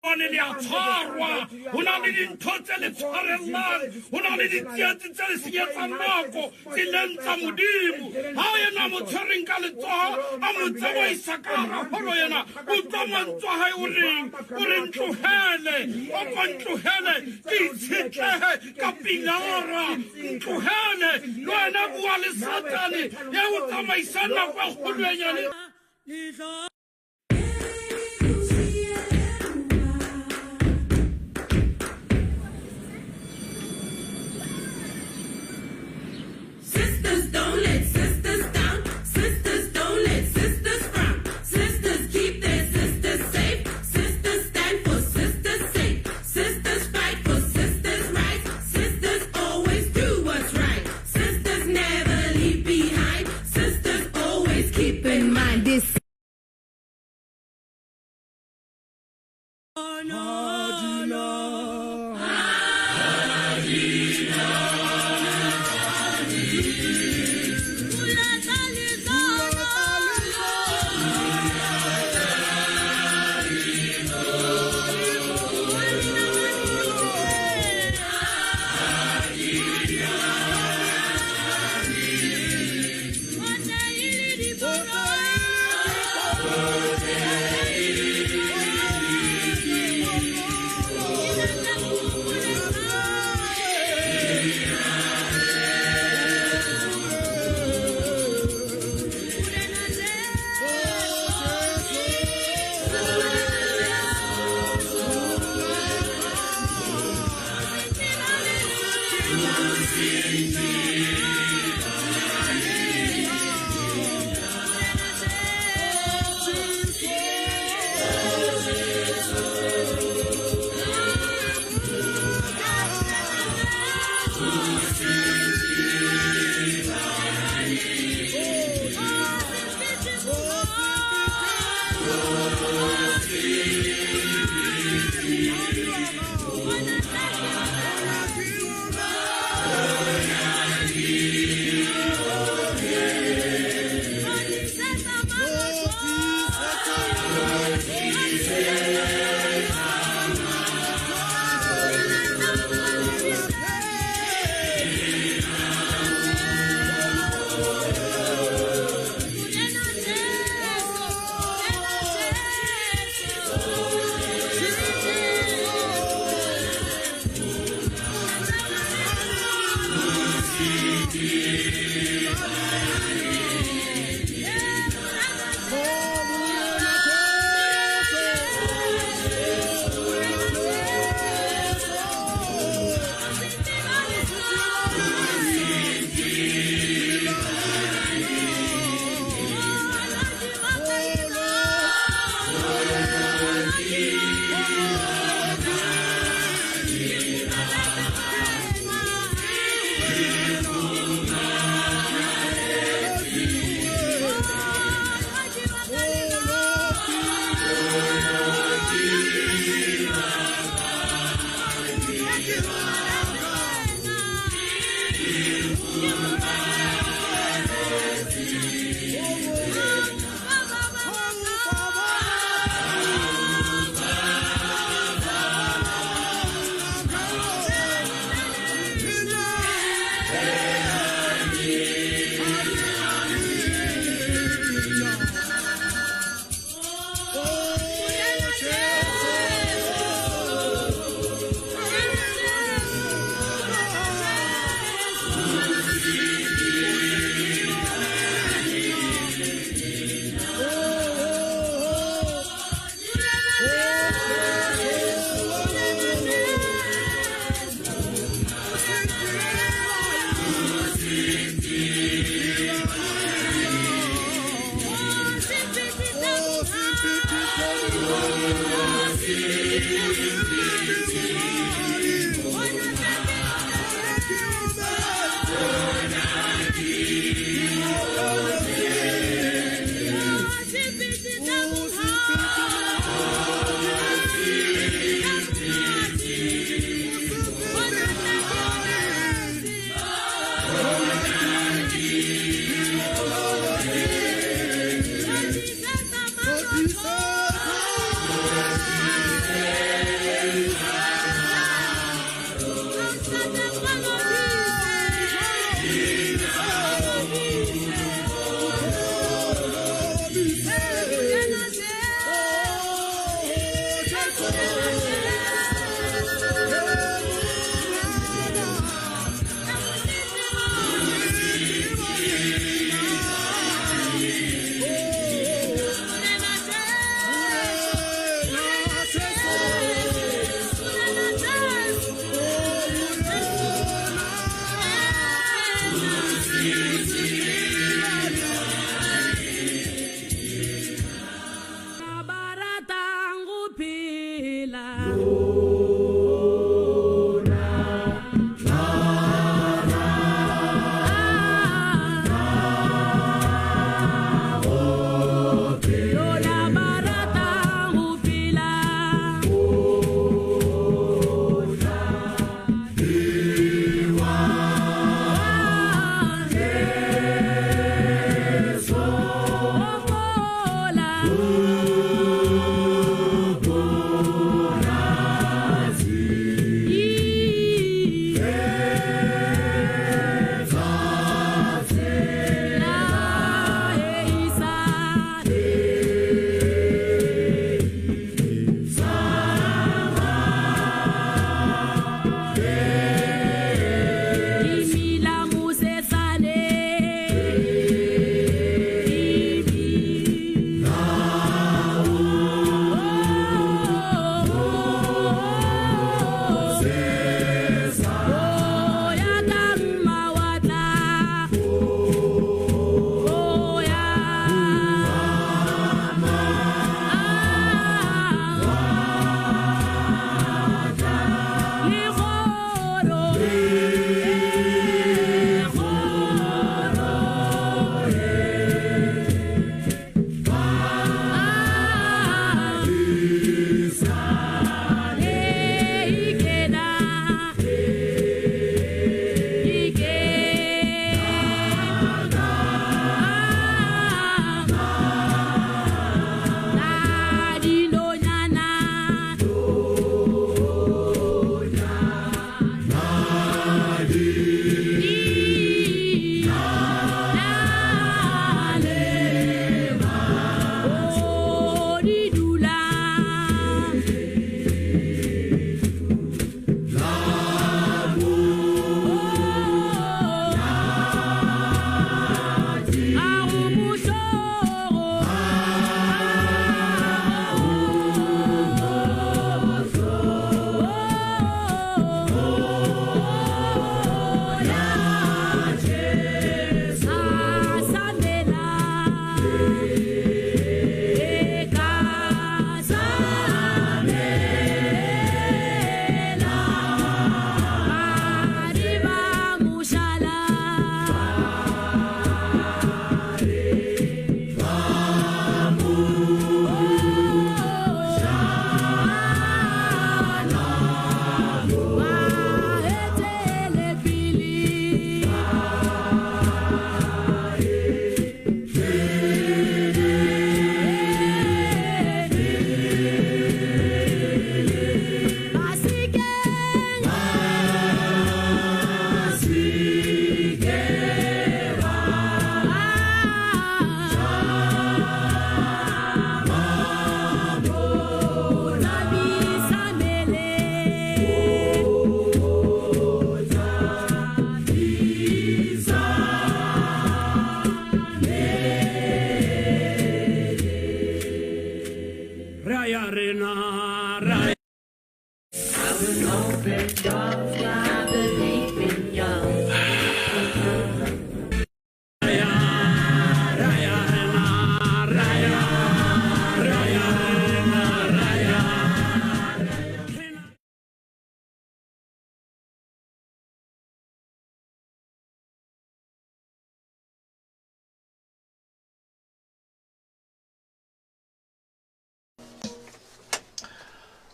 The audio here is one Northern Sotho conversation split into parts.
Gobane le a tshwarwa, go na le dintho tse le tshwarellang, go na le ditsietsi tse le senyetsang nako tseleng tsa Modimo. Ga yena a mo tshwereng ka letsogo a mo tsamaisa ka gara holo yena, utlwa mantswe a gae o reng, o re ntlogele, o ko ntlogele ke itshetlege ka pilara, ntlogele. Le wena bua le Satane ya o tsamaisang nako e kgolo e nyane. Sisters don't let sisters down. Sisters don't let sisters frown. Sisters keep their sisters safe. Sisters stand for sisters' sake. Sisters fight for sisters' rights. Sisters always do what's right. Sisters never leave behind. Sisters always keep in mind this.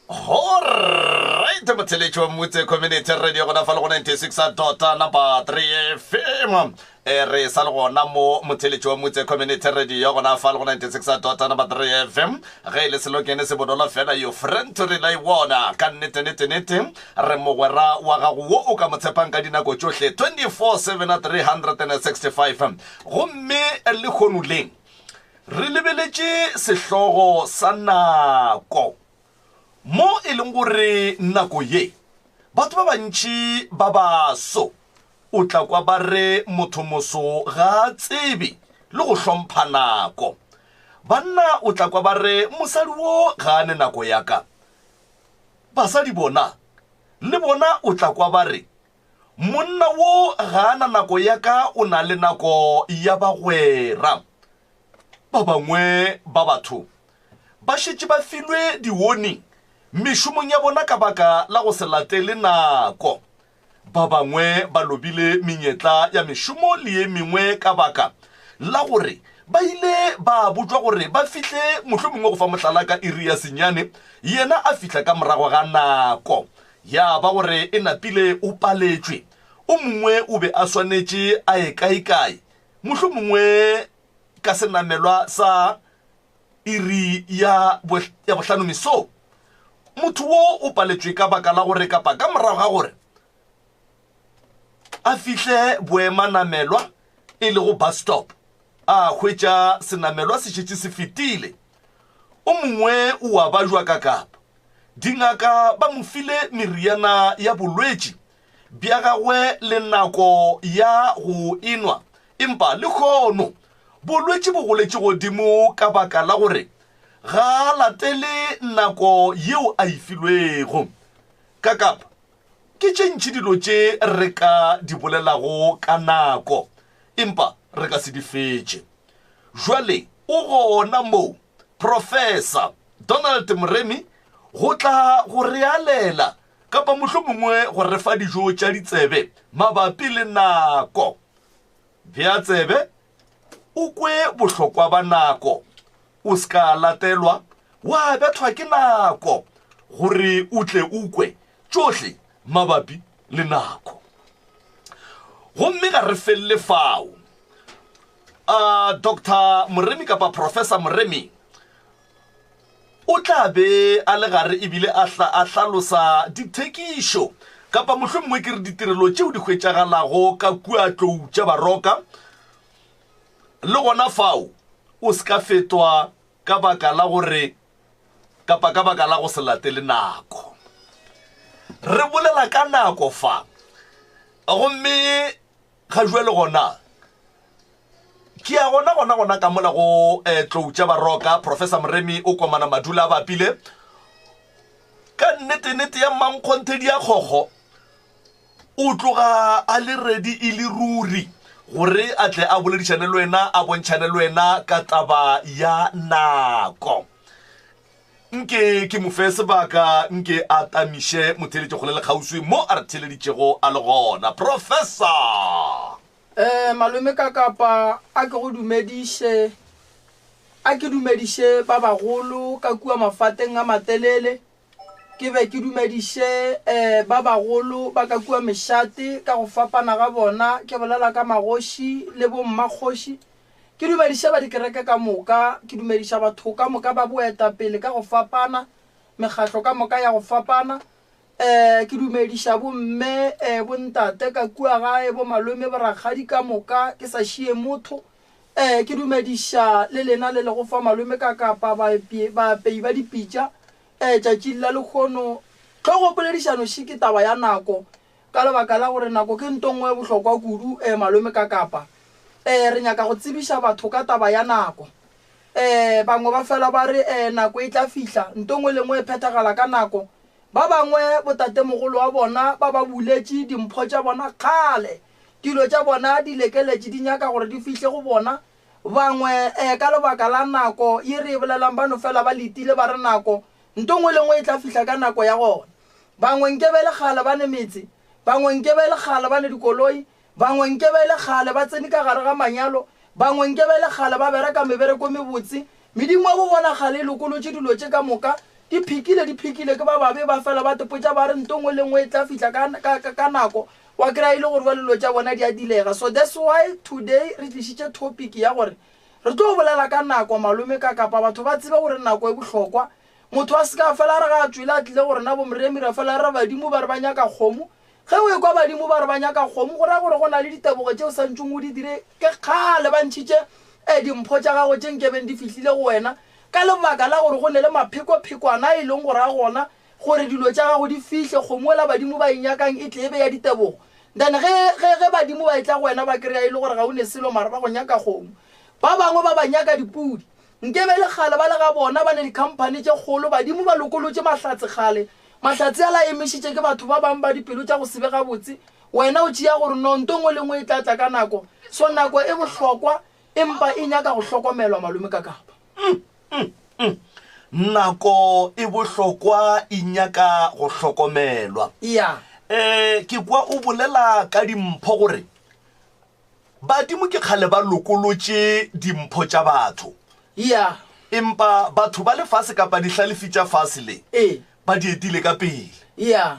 Alright, motheletši wa Mmutse Community Radio gona fa le go 96 dot number 3 FM. E re sa le gona mo motheletši wa Mmutse Community Radio gona fa le go 96 dot number 3 FM. Ge e le selokene se bonolo fela yo friend to rely wona ka nnete nnete nnete re mogwera wa gago wo o ka mo tshepang ka dinako tšohle 24/7 365 gomme le kgonuleng Re lebeletše sehlogo sa nako. Mo leng gore nako ye batho ba bantši ba baso o tla kwa ba re mothomoso ga a tsebe le go hlompha nako. Banna o tla kwa ba re mosadi wo ga a ne nako ya ka. Basadi bona le bona o tla kwa ba re monna wo ga a na nako ya ka o na le nako ya bagwera. Ba bangwe ba batho ba šetše ba filwe di-warning mešomong ya bona ka baka la go se latele nako. Ba bangwe ba lobile menyetla ya mešomo le ye mengwe ka baka la gore ba ile ba botšwa gore ba fihle mohlomongwe go fa mohlala ka iri ya senyane, yena a fihla ka morago ga nako ya ba gore e napile o paletšwe. O mongwe o be a swanetše a ye kaekae, mohlomongwe ka senamelwa sa iri ya ya bohlano mesong. Motho wo o paletšwe ka baka la gore kapa ka morago ga gore a fihle boemanamelwa e lego bus stop, a hwetša senamelwa se šetše se fetile. O mongwe o a bajwa ka kapa dingaka ba mo file meriana ya bolwetši bja gagwe le nako ya go enwa, empa lehono bolwetši bo goletše godimo ka baka la gore ga a latele nako yeo a e filwego. Ka kapa, ke tše ntši dilo tše re ka di bolelago ka nako, empa re ka se di fetše. Jwale o gona moo Profesa Donald Moremi go tla go re alela kapa mohlomongwe go re fa dijo tša ditsebe mabapi le nako. Bea tsebe o kwe bohlokwa ba nako, o se ka latelwa wa bethwa ke nako gore o tle o kwe tšohle mabapi le nako. Gomme ga re felele fao. Uh, Doctor Moremi kapa Professor Moremi o tla be a le gare ebile a hla a hlalosa dithekišo kapa mohlomongwe ke re ditirelo tšeo di hwetšagalago ka kua tlou tša baroka. Le gona fao o se ka fetwa ka baka la gore kapa ka baka la go se latele nako. Re bolela ka nako fa gomme Ga jwale gona ke ya gona gona gona ka mola go eh, tlou tša baroka. Professor Moremi o komana madula a bapile ka nnete-nnete ya mmankgonthe di a kgokgo. O tloga a le ready e le ruri gore a tle a boledišane le wena, a bontšhane le wena ka taba ya nako. Nke ke mo fe sebaka, nke a tamiše motheeletši kgole le kgauswi mo a re theeleditšego a le gona. Professor! Eh, malome Kakapa, a ke go dumediše, a ke dumediše ba bagolo ka kua mafateng a matelele, ke be ke dumediše eh, ba bagolo ba ka kua mešate ka go fapana ga bona, ke bolela ka magoši le bommakgoši. Ke dumediša ba dikereke ka moka, ke dumediša batho ka moka ba boetapele ka go fapana, mekgatlo ka moka ya go fapana. Um ke dumediša bomme, um bontate ka kua gae, bomalome, borakgadi ka moka, ke sa šie motho. Um ke dumediša le lena le lego fa malome ka kapa baapei ba dipitša. Um tšatšing la lehono tlhogopoledišano še ke taba ya nako. Ka lebaka la gore nako ke nto nngwe e bohlokwa kudu, ee, malome ka Kapa. Ee, re nyaka go tsebiša batho ka taba ya nako. Ee, bangwe ba fela ba re, Ee, nako e tla fihla. Nto nngwe le nngwe e phethagala ka nako. Ba bangwe botatemogolo wa bona ba ba buletše dimpho tša bona kgale. Dilo tša bona di lekeletše di nyaka gore di fihle go bona. Bangwe, ee, ka lebaka la nako ye re e bolelang ba no fela ba letile ba re nako. Nto nngwe le nngwe e tla fihla ka nako ya gona. Bangwe nke be e le kgale ba ne metse, bangwe nke be e le kgale ba ne dikoloi, bangwe nke be e le kgale ba tsene ka gare ga manyalo, bangwe nke be e le kgale ba bereka mebereko e mebotse. Medimo ya bo bona kgale e lokolotše dilo tše ka moka, di phikile, di phikile ke ba babe, ba fela ba tepotša ba re nto nngwe le nngwe e tla fihla ka, ka, ka, ka nako, wa kry-a e le gore bjale dilo tša bona di a dilega. So that's why today re tlišitše topic ya gore re tlo bolela ka nako malome ka kapa batho ba tsebe gore nako e bohlokwa. Motho a se ka fela a re ga a tšwele a tlile go rena boMremi ra fela re re badimo ba re ba nyaka kgomo. Ge o ekwa badimo ba re ba nyaka kgomo go ra gore go na le ditebogo tše o sa ntšong o di dire ke kgale ba ntšhitše eh dimpho tša gago tše nkebeng di fihlile go wena ka lebaka la gore go ne le maphekophekwana a e leng gore a gona. gore dilo tša gago di fihle, kgomo ela badimo ba e nyakang e tle e be ya ditebogo. Then ge, ge, ge badimo ba etla go wena ba kry-a e le gore ga o ne selo mara ba go nyaka kgomo. Ba bangwe ba ba nyaka dipudi. Nkebe le kgale ba le ga bona ba ne dikhamphani tše kgolo, badimo ba lokolotše mahlatse kgale. Mahlatse ala a emišitše ke batho ba bang ba dipelo tša go se be gabotse. Wena o tšea gore no nto nngwe le nngwe e tla tla ka nako. So nako e bohlokwa empa e nyaka go hlokomelwa malome Kakapa. Nako e bohlokwa e nyaka go hlokomelwa. Ya. Um ke kwa o bolela ka dimpho gore Badimo ke kgale ba lokolotše dimpho tša batho. Ya. Empa batho ba lefase kapa dihlalefi tša fase le Ee. ba di etile ka pele. Ya.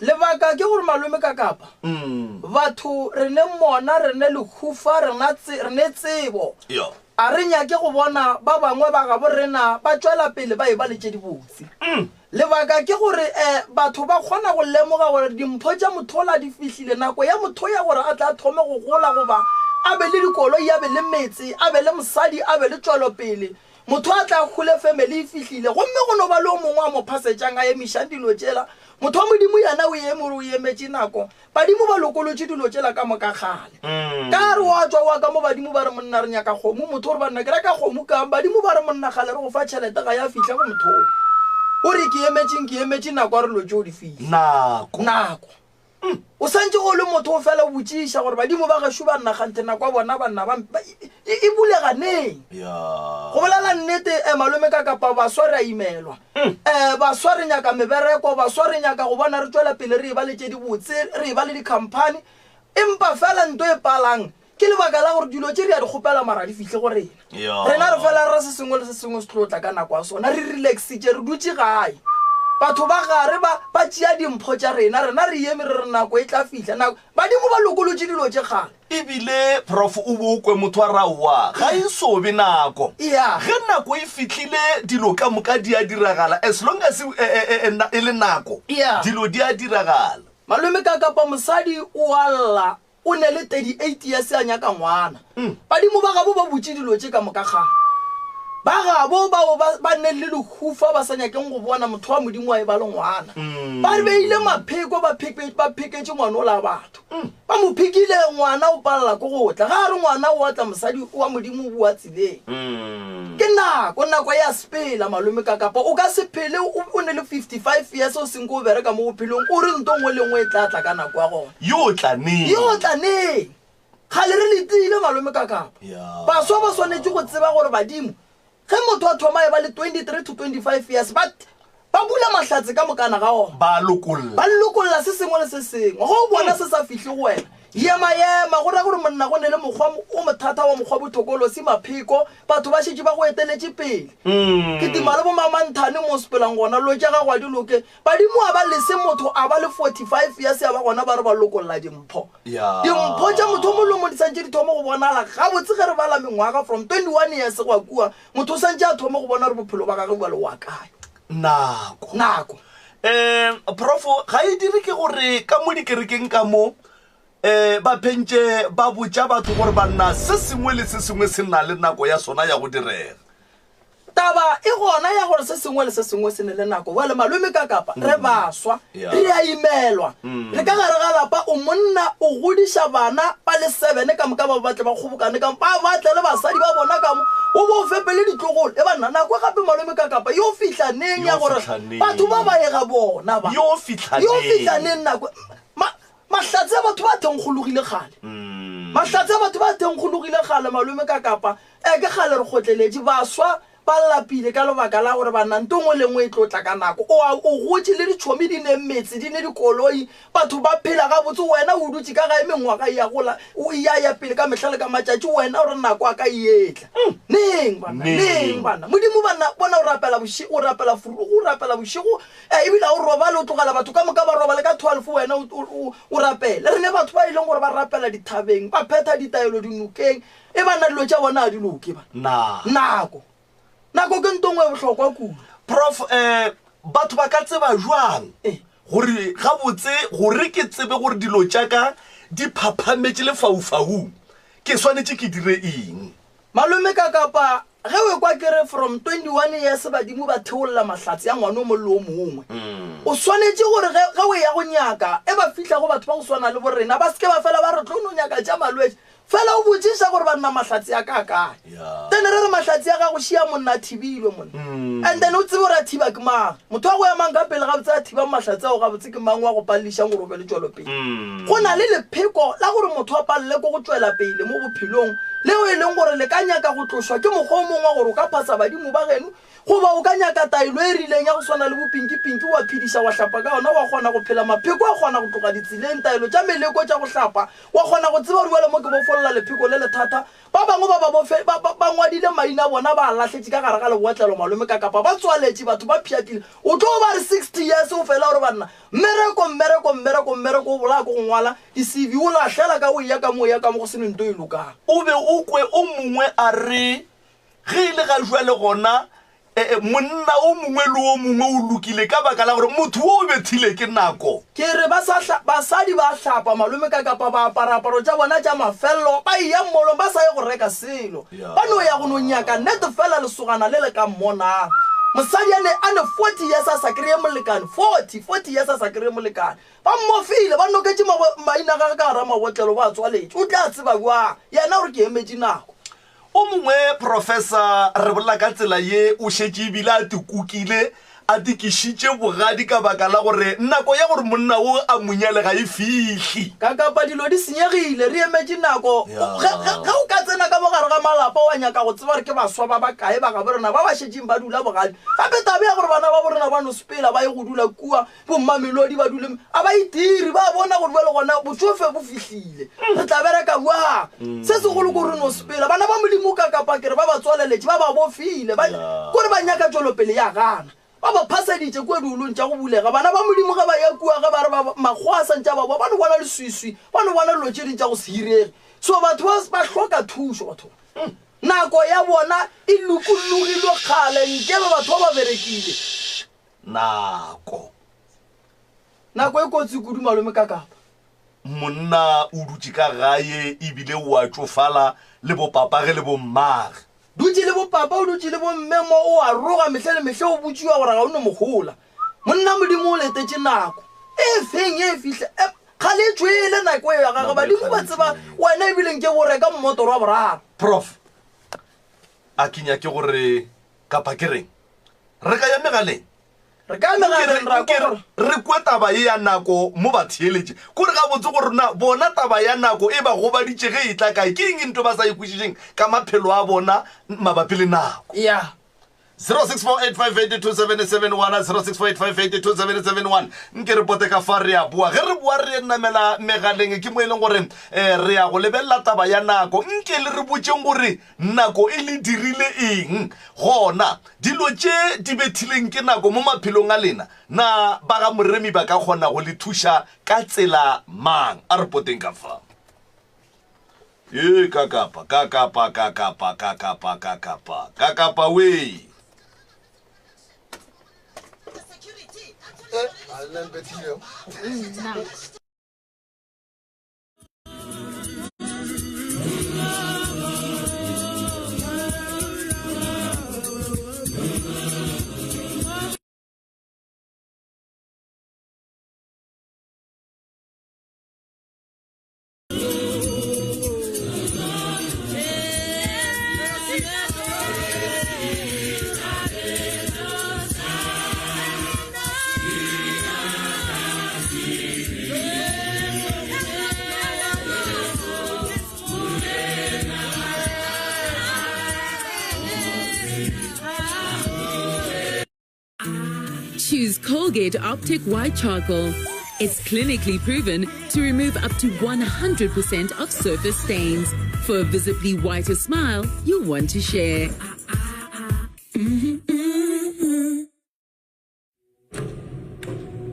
Lebaka ke gore malome ka kapa batho re ne mona, re ne lehufa, re na tse, re ne tsebo. Ya. A re nyake go bona ba bangwe ba gabo rena ba tšwela pele ba eba le tše dibotse. Lebaka ke gore um batho ba kgona go lemoga gore dimpho tša mothola di fihlile, nako ya motho ya gore a tle a thome go gola goba a be le dikoloi, a be le metse, a be le mosadi, a be le tšwelopele. Motho a tle a gole family e fihlile gomme go no ba le o mongwe a mo phasetšang a emišang dilo tšela. Motho wa Modimo yena o eme o re o emetše nako. Badimo ba lokolotše dilo tšela ka moka kgale. Ka re wa tšwa wa ka mo badimo ba re monna re nyaka kgomo, motho o re banna ke reka kgomo kang? Badimo ba re monna kgale re go fa tšhelete ga ya fihla go motho o. O re ke emetšeng ke emetše nako a re lo tšeo di fihle. Nako. Nako. O santše o le motho o fela o botšiša gore badimo ba gešo banna kganthe nako ya bona banna ba e, e bulega neng? Ya. Go bolela nnete eh, malome ka kapa baswa re a imelwa. Um baswa re nyaka mebereko, baswa re nyaka go bona re tšwela pele re eba le tše dibotse, re eba le dikhamphani. Empa fela nto e palang ke lebaka la gore dilo tše re a di kgopela mara di fihle go rena. Ya. Rena re fela re re se sengwe le se sengwe se tlo tla ka nako ya sona, re relaxitše, re dutše gae. Batho ba gare ba ba tšea dimpho tša rena, rena re eme re re nako e tla fihla. Nako, badimo ba lokolotše dilo tše kgale. Ebile prof o bo o kwe motho a re aowa ga e so be nako. Yeah. Ge nako e fihlile dilo ka moka di a diragala as long as e, e, e, e le nako Yeah. dilo di a diragala. Malome ka kapa mosadi o a lla o ne le 38 years a nyaka ngwana. Badimo ba gabo ba butše dilo tše ka moka kgale. Ba gabo bao ba, ba neng le lehufa ba sa nyakeng go bona motho wa Modimo a eba le ngwana. Ba beile mapheko ba pheke, ba pheketše ngwana ola batho. Ba mo phekile ngwana o palela ko go tla. Ga a re ngwana o a tla mosadi wa Modimo o boa tseleng. Ke nako, nako ya sepela malome ka kapa o ka se phele o, o ne le 55 years o senko o bereka mo bophelong o re nto nngwe le nngwe e tla tla ka nako ya gona. Yo tla neng? Yo tla neng? Kgale re letile malome ka kapa. Ya. Baswa ba swanetše go tseba gore badimo Ge motho a thoma a eba le 23 to 25 years, ba, ba bula mahlatse ka mokana ga ona. Ba lokolla. Ba lokolla se sengwe le se sengwe. Ge o bona se sa fihle go wena, yema yema. Go ra gore monna go ne le mokgwa o mothata wa mokgwa bothokolosi, mapheko, batho ba šetše ba go eteletše pele. Kitima le bomamanthane mo o sepelang gona, lo tša gago a di loke. Badimo a ba lese motho a ba le 45 years ya ba gona ba re ba lokolla dimpho. Ya. Dimpho tša motho o mongwe le o mongwe di santše di thoma go bonala gabotse ge re bala mengwaga from 21 years go ya kua, motho o santše a thoma go bona gore bophelo ba gagwe bjale wa kae. Nako. Nako. Um Prof, ga e dire ke gore ka mo dikerekeng ka mo um ba phentše ba botša batho gore banna se sengwe le se sengwe se na le nako ya sona ya go direga. Taba e gona ya gore se sengwe le se sengwe se ne le nako. Bjale malome ka kapa re baswa, Yeah. re a imelwa. Re ka gare ga lapa, o monna o godiša bana ba le sebene ka moka ba ba tle ba kgobokane ka mo, ba ba tle le basadi ba bona ka mo, o bo o fepe le ditlogolo. E banna, nako gape malome ka kapa yo fihla neng ya Yo gore fihla neng? batho ba ba ye ga bona ba? Yo fihla Yo neng? fihla neng nako? Ma, mahlatse a batho ba thenkgologile kgale. Mahlatse a batho ba thenkgologile kgale malome ka kapa. E, ke kgale re kgotleletše. Baswa ba lapile ka lebaka la gore banna nto nngwe le nngwe e tlo tla ka nako. O a, o gotše le ditšhomi di ne metse, di ne dikoloi, batho ba phela gabotse, wena o dutše ka gae mengwaga e ya gola, o e ya ya pele ka mehla le ka matšatši, wena o re nako ya ka e etla. Neng banna? Neng? Neng banna? Modimo banna, bona o rapela bošego, o rapela furugu, o rapela bošego, e, ebile ga o robale, o tlogela batho ka moka ba robale ka 12 wena o, o, o, o rapele. Re ne batho ba e leng gore ba rapela dithabeng, ba phetha ditaelo dinokeng, E banna dilo tša bona ga di loke ba. Na. Nako. Nako ke nto nngwe e bohlokwa kudu. Prof, eh, batho ba ka tseba jwang Eh. gore gabotse gore ke tsebe gore dilo tša ka di phaphametše lefaufaung ke swanetše ke dire eng? Malome ka kapa Ge o ekwa ke re from 21 years badimo ba theolla mahlatse a ngwana o mong le o mongwe. O swanetše gore ge, ge o eya go nyaka, e ba fihla go batho ba go swana le bo rena, ba se ke ba fela ba re tlo no nyaka tša malwetši. Fela o botšiša gore banna mahlatse a ka a kae. Then re re mahlatse a gago šia monna a thibilwe monna. And then o tsebe gore a thiba ke mang. Motho wa go emang ka pele gabotse a thibang mahlatse ao gabotse ke mang wa go palelišang gore o be le tšwelopele. Go na le lepheko la gore motho a palele ke go tšwela pele mo bophelong, leo e leng gore le ka nyaka go tlošwa ke mokgwa o mongwe wa gore o ka phasa badimo ba geno, goba o ka nyaka taelo e rileng ya go swana le bopinki-pinki wa phediša wa hlapa ka yona wa kgona go phela mapheko a kgona go tloga ditseleng, taelo tša meleko tša go hlapa, wa kgona go tseba gore bjale mo ke bofolla lepheko le lethata. Ba bangwe ba ba bofe, ba, ba, ba ngwadile maina a bona ba a lahletše ka gare ga lebotlelo, malome ka kapa ba tswaletše, batho ba pšhatlile. O tlo ba re 60 years o fela o re banna, mmereko, mmereko, mmereko, mmereko o bolaya ke go ngwala di-CV, o lahlela ka o eya ka mo, o eya ka mo go se ne nto e lokang. O be o kwe o mongwe a re, Ge e le ga jwale gona, e, monna o mongwe le o mongwe o lokile ka baka la gore motho wo o bethile ke nako. Ke re ba sa hla, basadi ba hlapa, malome ka kapa ba apara aparo tša bona tša mafello, ba eya mmolong ba sa ye go reka selo. Ba no ya go no nyaka nnete fela lesogana le le ka mmonang. Mosadi a ne, a ne 40 years a sa kreye molekane, 40, 40 years a sa kreye molekane. Ba mmofile, ba noketše mabo, maina a gagwe ka gara mabotlelo, ba a tswaletše. O tla tseba bjang yena gore ke emetše nako? O mongwe professor re bolela ka tsela ye o šetše ebile a tikukile a tikišitše bogadi ka baka la gore nako ya gore monna wo a mo nyale ga e fihli. Ka kapa dilo di senyegile, re emetše nako. Ge, ge, ge o ka tsena ka mo gare ga malapa wa nyaka go tseba gore ke baswa ba bakae ba gabo rena ba ba šetšeng ba dula bogadi. Gape taba ya gore bana ba bo rena ba no sepela ba ye go dula kua Bommamelodi ba dule a ba itire, ba bona gore bjale gona botšofe bo fihlile, re tla bereka bjang? Se segolo ko re no sepela. Bana ba Modimo ka kapa ke re ba ba tswaleletše, ba ba bofile, ba kore ba nyaka tšwelopele ya gana. Ba ba phaseditše kua diholong tša go bulega. Bana ba Modimo ge ba ya kua, ge ba re ba makgowa a sa ntše a ba boa, ba no bona leswiswi, ba no bona dilo tše ding tša go se irege. So batho ba ba hloka thušo batho ba. Nako ya bona e lokologilwe kgale, nkebe batho ba ba berekile. Nako. Nako e kotsi kudu, Malome Kakapa. Monna o dutše ka gae ebile o a tšofala le bopapage le bommage. Dutše le bopapa, o dutše le bomme mo o a roga mehle le mehle o botšiwa gore ga o no mohola. Monna Modimo o letetše nako e feng e fihle. E, kgale e tšwele nako eo ya gagwe, badimo ba tseba wena ebile nke bo reka mmotoro wa boraro. Prof. A ke nyake gore kapa ke reng? Re ka ya megaleng. Re ka ya megaleng ra kwa gore. Re kwe taba ye ya nako mo ba theeletše. Ko re gabotse gore na bona taba ya nako e ba gobaditše ge e tla kae. Ke eng ntho ba sa e kwešišeng ka maphelo a bona mabapi le nako? Ya. 0648582771 0648582771 nke re pote ka fa re a boa ge re boa re namela megaleng ke mo e leng gore um re ya go lebelela taba ya nako nke le re botšeng gore Nako e le dirile eng? Gona, dilo tše di bethileng ke nako mo maphelong a lena, na ba ga Moremi ba ka kgona go le thuša ka tsela mang? A re poteng ka fa. Ee, ka kapa, ka kapa, ka kapa, ka kapa, ka kapa, ka kapa wee. Eh, a le mpethile. Choose Colgate Optic White Charcoal. It's clinically proven to remove up to 100% of surface stains for a visibly whiter smile you'll want to share.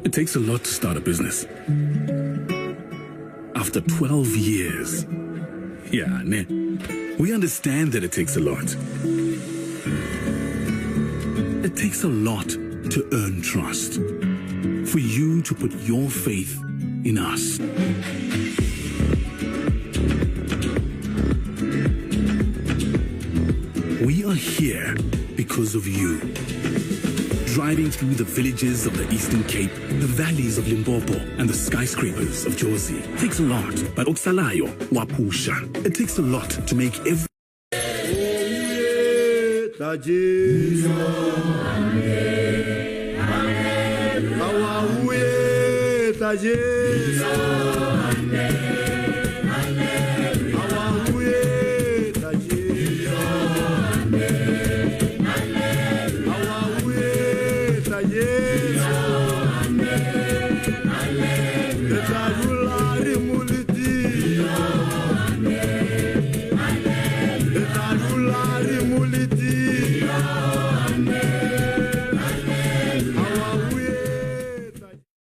It takes a lot to start a business. After 12 years, yeah, ne, we understand that it takes a lot. It takes a lot to earn trust. For you to put your faith in us. We are here. here because of you. Driving through the villages of the Eastern Cape, the valleys of Limpopo, and the skyscrapers of Jozi. Takes a lot, but Oksalayo wapusha. It takes a lot to make every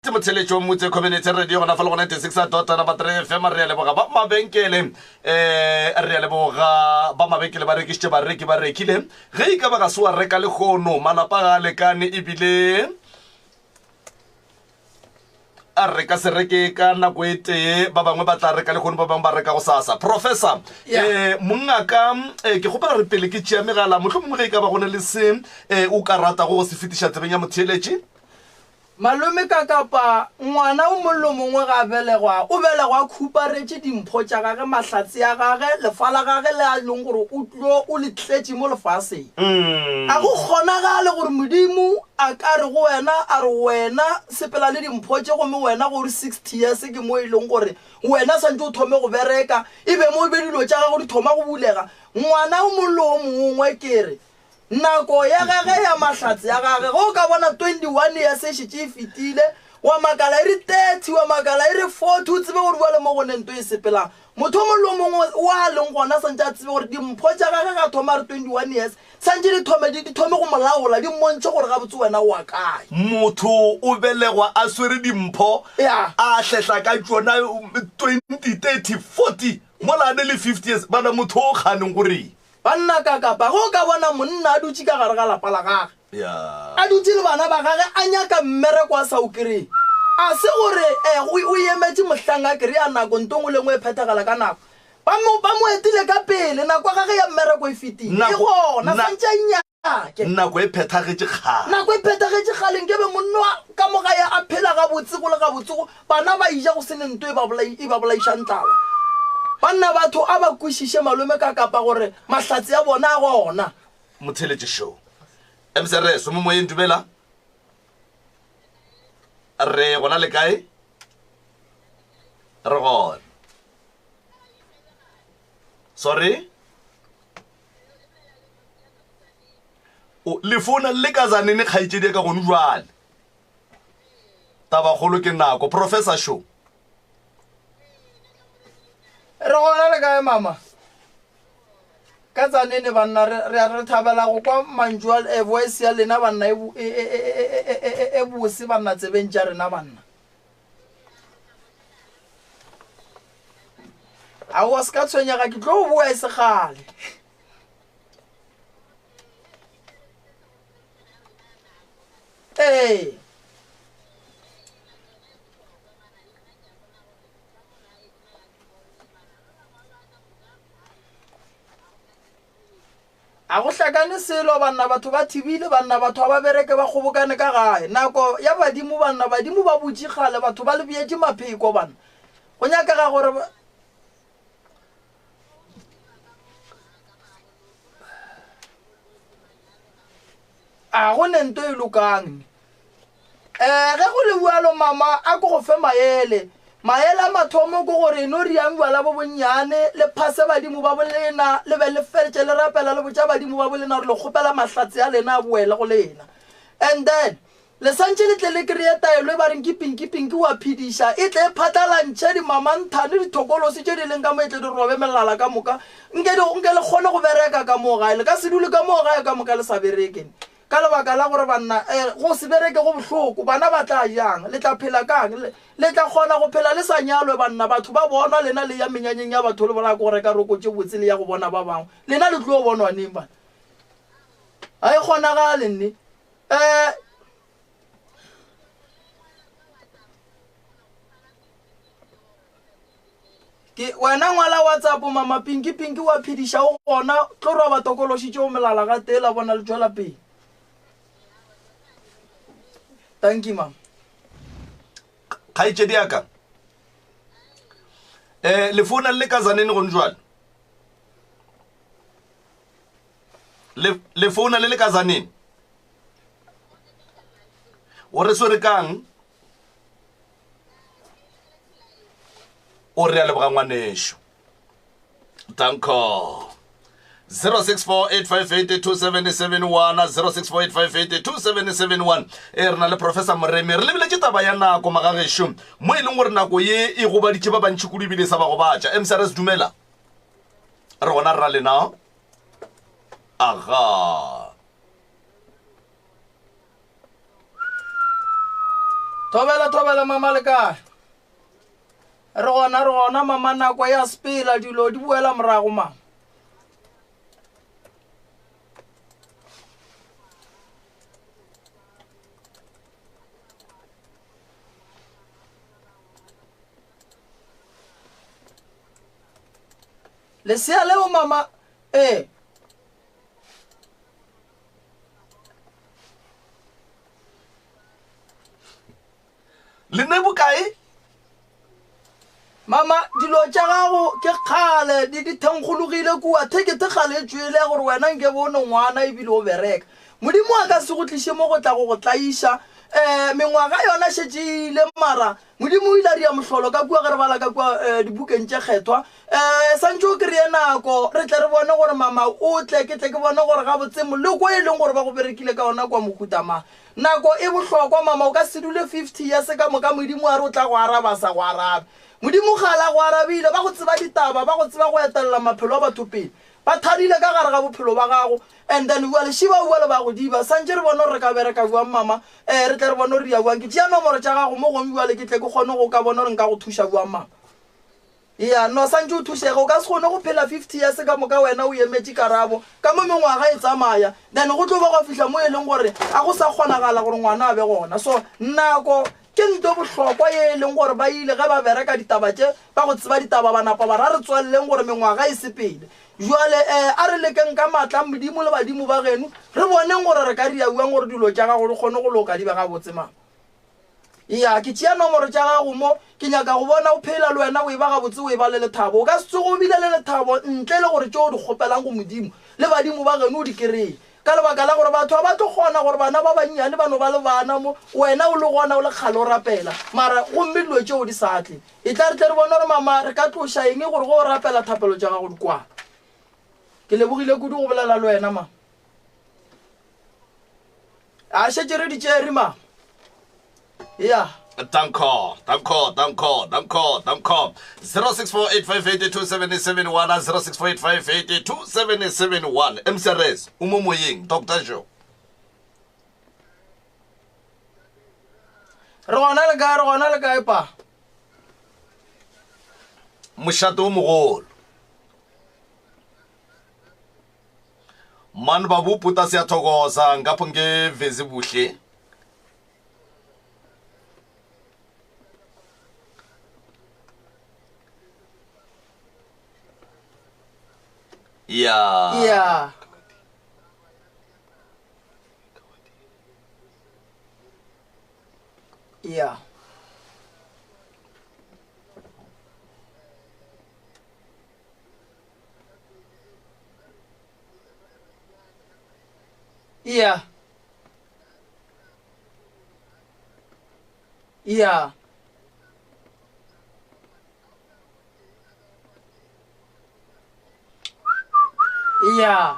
Motheletšo wa Motse Community Radio gona fa le go 96 dot number 3 FM. Re a leboga ba mabenkele, um re a leboga ba mabenkele ba rekišitše, bareki ba rekile. Ge e ka ba ga se wa reka lehono, malapa ga a lekane ebile a re ka se reke ka nako e tee. Ba bangwe ba tla reka lehono, ba bangwe ba reka go sasa. Professor, um mongaka, um ke kgopela re pele ke tšea megala, mohlomongwe ge e ka ba go ne le se um o ka ratago go se fetiša tsebeng ya motheeletši. Malome ka kapa ngwana o mong le mongwe ga a belegwa, o belegwa a khuparetše dimpho tša gage, mahlatse a gage, lefa la gage le a leng gore o tlo o le tletše mo lefaseng. A go kgonagale gore Modimo a ka re go wena, a re wena sepela le dimpho tše, gomme wena go re 60 years ke mo e leng gore wena swantše o thome go bereka, e be mo e be dilo tša gago di thoma go bulega. Ngwana o mong le o mongwe ke re, Nako ya gage ya mahlatse ya gage, ge o ka bona 21 years e šetše e fetile, wa makala e re 30, wa makala e re 40, o tsebe gore bjale mo go ne nto e sepelang. Motho o mongwe le o mongwe o a leng gona santše a tsebe gore dimpho tša gage ge a thoma a re 21 years, santše di thome di, di thome go mo laola, di mmontšhe gore gabotse wena o wa kae. Motho o belegwa a swere dimpho, Ya. a hlehla ka tšona 20, 30, 40, mola a ne le 50 years. Bana, motho o kganeng go reng? Banna ka kapa ge o ka bona monna a dutše ka gare ga lapa la gage, a dutše le bana ba gage, a nyaka mmereko a sa o kry-e, a se gore eh, o, o emetše mohlang a kry-a nako, nto ngwe le ngwe e phethagala ka nako. Ba mo, ba mo etile ka pele, nako ya gage ya mmereko e fetile. E Nako, gona, na, santše a inyake. nako e phethagetše kgale. Nako e phethagetše kgale, nke be monna wa ka mo gae a phela gabotse, go le gabotse, go, Bana ba ija go se ne nto e ba bolai, e ba bolaišang tlala. Banna batho a ba kwešiše malome ka kapa gore mahlatse a bona a gona. Motheletše show. MCRS o mo moyeng dumela. Re gona le kae? Re gona. Sorry? O le founa le ka zanene kgaetšedi ya ka gone jwale. Tabakgolo ke nako. Professor Sho. Re gona le kae mama? Ka tsanene banna re re re thabela go kwa mantšu a eh, voice ya lena banna e e e e e e e e bose banna tsebeng tša rena banna. Aowa se ka tshwenyega ke tlo boa e se kgale. Ee. A go hlakane selo banna batho ba thibile banna batho ga ba bereke ba kgobokane ka gae nako ya badimo banna badimo ba butše kgale batho ba le beetše mapheko banna go nyakega gore A go ne nto e lokang ne. Eh, ge go le bjalo mama a ko go fe maele. Maele a mathomo ke gore no riang bjala bo bonnyane, le phase badimo ba bolena, le be le fetše le rapela le botša badimo ba bolena gore le kgopela mahlatse a lena a boele go lena. And then Le santše le tle le kreye taelo e ba reng ke pinki pinki wa phediša, e tle e phatlalantšhe dimamanthane, dithokolosi tše di leng ka mo e tle di robe melala ka moka. Nke di, nke le kgone go bereka ka moo gae. Le ka se dule ka moo gae ka moka le sa bereke. Ka lebaka la gore banna, eh, go se bereke go bohloko. Bana ba tla jang? Le tla phela kang? Le, le tla kgona go phela le sa nyalwe, banna? Batho ba bonwa lena le ya menyanyeng ya batho le bolaya ke go reka roko tše botse le ya go bona ba bangwe. Lena le tlo bonwa neng, bana? Ga e kgonagale nne. Eh, Ke wena ngwala WhatsApp mama Pinky Pinky wa phediša o gona tlo roba tokološi tšeo melala ga tee la bona le tšwela pele. Thank you mama. Kgaetšedi ya ka. Eh le founa le ka zaneni gone jwale. Le le founa le le ka zaneni. O re swere kang? O re a leboga ngwanešo. Danko. 0648582771 0648582771 e re na le professor Moremi re lebeletše taba ya nako magagešo mo e leng gore nako ye e gobaditše ba bantši kudu ebile e sa ba gobatša mcrs dumela re gona re ra lena aga Thobela thobela mama le kae? Re gona re gona mama nako ya sepela dilo di boela morago mama. Lesea leo mama ee. Le ne bokae? Mama, dilo tša gago ke kgale di di thenkgologile kua, thekethe kgale e tšwele gore wena nke bo o ne ngwana ebile o bereka. Modimo a ka se go tliše mo go tla go go tlaiša. Um mengwaga yona šetše e ile mara Modimo o ile a dira mohlolo ka kua ge re bala ka kua um dibukeng tše kgethwa. Um santše o kry-e nako re tle re bone gore mama o tle, ke tle ke bone gore gabotse moleko e leng gore ba go berekile ka ona kwa mohuta mang. Nako e bohlokwa mama, o ka se dule 50 years ka moka Modimo a re o tla go araba a sa go arabe. Modimo kgale a go arabile, ba go tseba ditaba, ba go tseba go etelela maphelo a batho pele. Ba thadile ka gare ga bophelo ba gago and then ua lešiba ua le ba go diba. Santše re bone gore re ka bereka bjang mama, eh re tle re bone gore re ya bjang. Ke tšea nomoro tša gago mo gongwe bjale ke tle ke kgone go ka bona gore nka go thuša bjang mama. Ya no santše o thušege, o ka se kgone go phela 50 years ka moka wena o emetše karabo, ka mo mengwaga e tsamaya then go tlo ba gwa fihla mo e leng gore a go sa kgonagala gore ngwana a be gona. So nako ke nto bohlokwa ye e leng gore ba ile ge ba bereka ditaba tše ba go tseba ditaba ba napa ba ra re tsweleleng gore mengwaga e sepele. Bjale eh a re lekeng ka maatla a Modimo le badimo ba geno re boneng gore re ka ria bjang gore dilo tša gago di kgone go loka di be gabotse mama. Ya, ke tšea nomoro tša gago mo. Ke nyaka go bona o phela le wena o eba gabotse, o eba le lethabo. O ka se tsoge o bile le lethabo ntle le gore tše o di kgopelang go Modimo le badimo ba geno o di kereye. Ka lebaka la gore batho ga ba tlo kgona gore bana ba bannyane ba no ba le bana mo wena o le gona o le kgale o rapela mara gomme dilo tšeo di sa tle. Etla re tle re bone gore mama re ka tloša eng gore ge o rapela thapelo tša gago di kwane. Ke lebogile kudu go bolela le wena mama. A šetše re di tšere mama. Ya. Danko, danko, danko, danko, danko. 0648582771 0648582771 MCRS o mo moyeng Dr. Joe. Re gona le kae, re gona le kae pa? Mošate o mogolo. Mani babu puta siyathokoza ngapho ngevezi buhle. Ya. Ya. Ya. Yeah. Yeah. Yeah.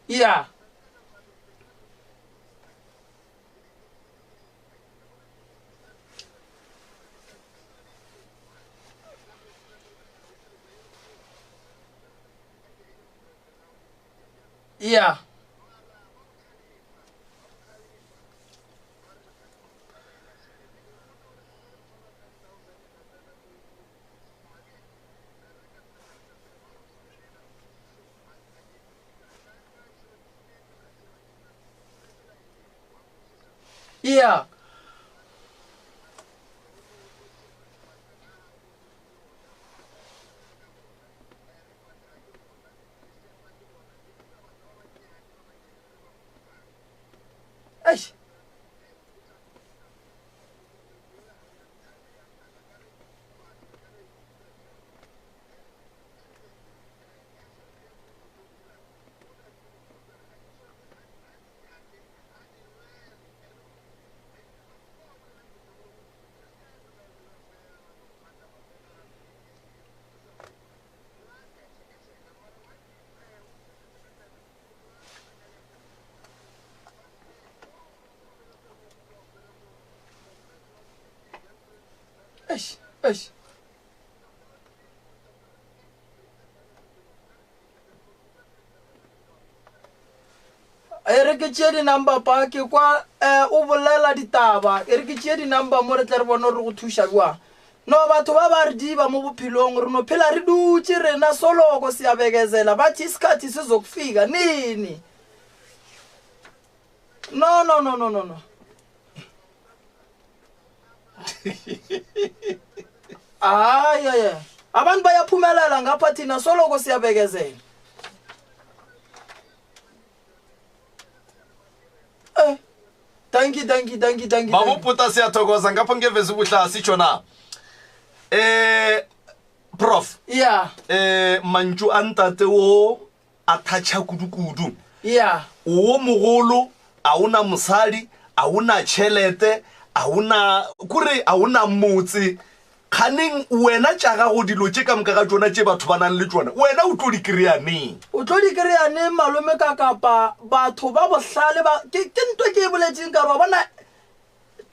Yeah. Yeah. Yeah. Eish. Eish, eish. E re ke tšee di-number pa ke kwa um o bolela ditaba e re ke tšee di-number mo re tle re bone gore re go thuša bjang no batho ba ba re diba mo bophelong re no phela re dutše rena soloko siyabekezela bathi isikhathi sizokufika nini no no no no no no hayi hayi abantu bayaphumelela ngapha thina soloko siyabekezela Eh, thank you thank you thank you thank you Babo Puta siyathokoza ngapha ngevezi ubuhla sitsho na. Eh Prof, yeah eh mantšu a ntate wo a thatšha kudu-kudu. Yeah. Wo mogolo a o na mosadi, a o na tšhelete, a o na kore a o na motse. Kganeng wena tša gago dilo tše ka moka ga tšona tše batho ba nang le tšona, wena o tlo di kry-a neng? O tlo di kry-a neng malome ka kapa batho ba bohlale ba ke ke nto ke e boletseng ka re wa bona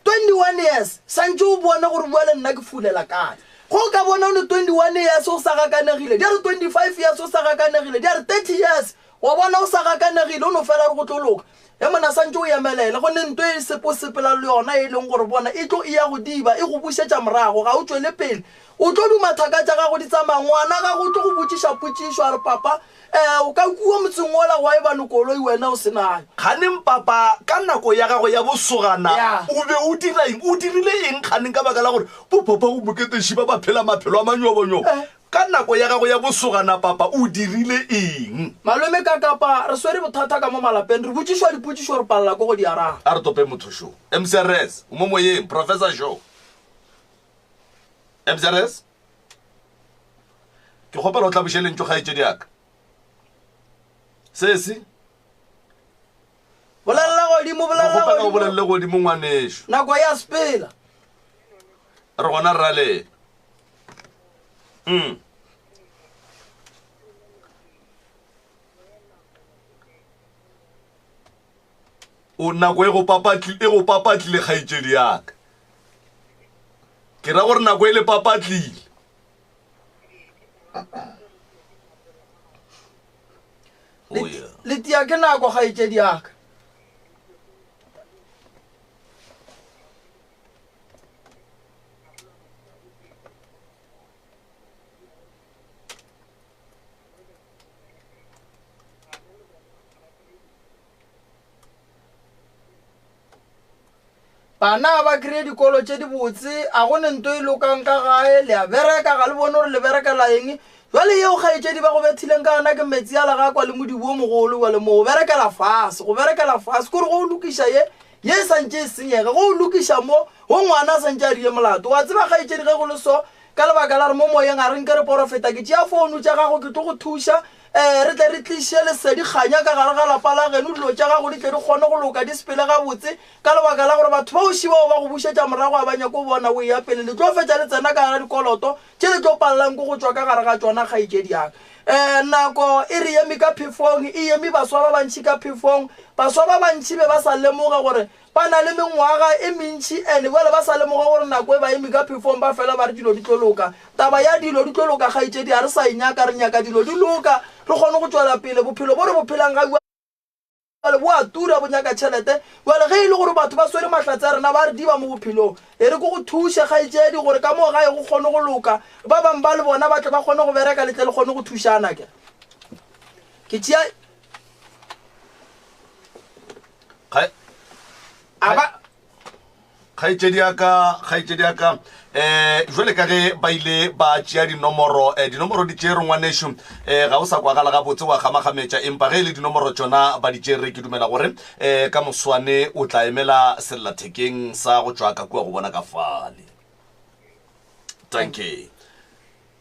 21 years santše o bone gore bua le nna ke fulela kae go o ka bona o ne 21 years o sa gakanegile di a re 25 years o sa gakanegile di a re 30 years Wa bona o sa gakanegile, o no fela re go tlo loka. Ge monna santše o emelele, go ne nto e sepo sepela le yona e leng gore bona e tlo e ya go diba, e go bušetša morago, ga o tšwele pele. O tlo duma thaka tša gago di tsamaya, ngwana gago o tlo go botšiša potšišo a re, Papa, eh, o ka kua motseng wola gwa eba le koloi wena o se nayo. Kganeng papa, ka nako ya gago ya bosogana Ya. o be o dira eng? O dirile eng kganeng ka baka la gore bopapa go Moketeši ba ba phela maphelo a manyobonyobo? Eh. Ka nako ya gago ya bosogana, papa, o dirile eng? Malome ka kapa re swere bothata ka mo malapeng, re botšišwa dipotšišo re palela ke go di araba. A re tope motho šo. MCRS, o mo moyeng, Professor šo. MCRS? Ke kgopela o tlaboše lentšu kgaetšedi ya ka. Sesi? Bolelela godimo, Re bolelela kgopela o godimo. bolelele godimo ngwanešo. Nako ya sepela. Re gona rraleng. Mm. O nako e go papatlile e go papatlile kgaetšedi yaka. Ke ra gore nako e le papatlile. Oh, yeah. Le tia ke nako kgaetšedi yaka. Bana ba kry-e dikolo tše dibotse, a go ne nto e lokang ka gae, le a bereka, ga le bone gore le berekela eng. Jwale yeo kgaetšedi ba go bethileng ka yona ke metsi a legakwa le modibo o mogolo, jwale mo go berekela fase, go berekela fase, kore go o lokiša ye, ye e santše e senyege, go o lokiša mo, go ngwana a santše a rile molato. Wa tseba kgaetšedi ge go le so, ka lebaka la re mo moyeng a re nke re porofeta, ke tšea founu tša gago ke tlo go thuša, um re tle re tliše lesedi kganya ka gare ga lapa la geno, dilo tša gago di tle di kgone go loka, di sepele gabotse, ka lebaka la gore batho ba oši bao ba go bušetša morago ga ba nyake go bona o eya pele. Le tlo fetša le tsena ka gara dikoloto tše le tlo palelang ke go tšwa ka gare ga tšona, kgaetšedi ya ka. Um nako e re eme ka phefong, e eme baswa ba bantši ka phefong. Baswa ba bantši be ba sa lemoge gore ba na le mengwaga e mentši and bjale ba sa lemoge gore nako e ba eme ka phefong ba fela ba re dilo di tlo loka. Taba ya dilo di tlo loka kgaetšedi ga re sa e nyaka, re nyaka dilo di loka re kgone go tšwela pele. Bophelo bo re bo phelang ga bjale bo a tura, bo nyaka tšhelete. Bjale ge e le gore batho ba swere mahlatse a rena ba re diba mo bophelong, e re ke go thuše kgaetšedi gore ka moo gae go kgone go loka, ba bangwe ba le bona ba tle ba kgone go bereka le tle le kgone go thušana. Ke ke tšea Ga- a ba. Kgaetšedi ya ka, kgaetšedi ya ka, eh, jwale ka ge ba ile ba tšea dinomoro, eh, dinomoro di tšerwe ngwanešu, eh, ga o sa kwagala gabotse wa kgamakgametša, empa ge e le dinomoro tšona ba di tšere, ke dumela gore, eh, ka moswane o tla emela sellathekeng sa go tšwa ka kua go bona ka fale. Dankie.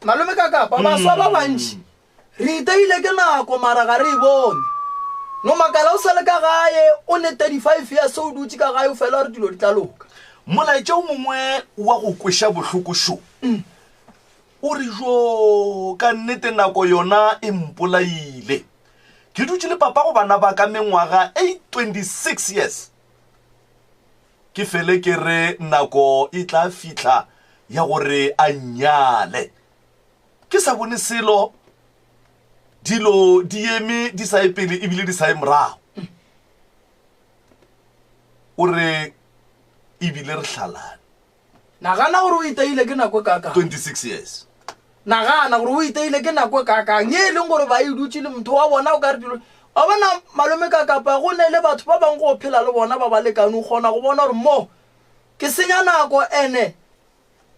Malome ka kapa, baswa ba bantši Re iteile ke nako mara ga re e bone. No makala o sa le ka gae o ne 35 years o dutše ka gae o fela o re dilo di tla loka. Molaetša o mongwe wa go kweša bohloko šo. O re, Joo, ka nnete nako yona e mpolaile. Ke dutše le papa go bana ba ka mengwaga e 26 years. Ke fele ke re nako e tla fihla ya gore a nnyale. Ke sa bone selo, dilo di eme di sa ye pele ebile di sa ye morago. O re ebile re hlalane. Nagana gore o iteile ke nako e kaakang. 26 years. Nagana gore o iteile ke nako e kaakang ye e leng gore ba e dutše le motho wa bona o ka re dilo. Wa bona malome ka kapa go ne le batho ba bangwe go phela le bona ba ba lekane o kgona go bona gore mo ke senya nako ene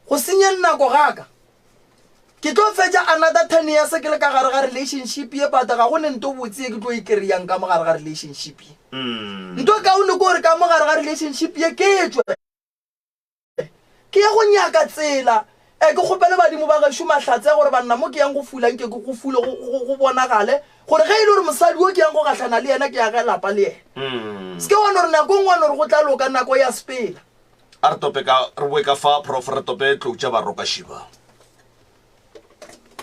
Go senyeng nako ga ka. Ke tlo fetša another ten years ke le ka gare ga relationship ye but ga go ne nto botse ye ke tlo e kry-ang ka mo gare ga relationship ye. Nto e kaone ke gore ka mo gare ga relationship ye ke tšwe ke ye go nyaka tsela e ke kgopele badimo ba gešo mahlatse a gore banna mo ke yang go fula nke ke go fule go bonagale gore ge e le gore mosadi o ke yang go gahlana le yena ke age lapa le yena. Se ke wa no re nako e nngwe wa no re go tla loka nako ya sepela. A re tope ka, re boe ka fa, Prof. Re tope tlou tša Barokašiba.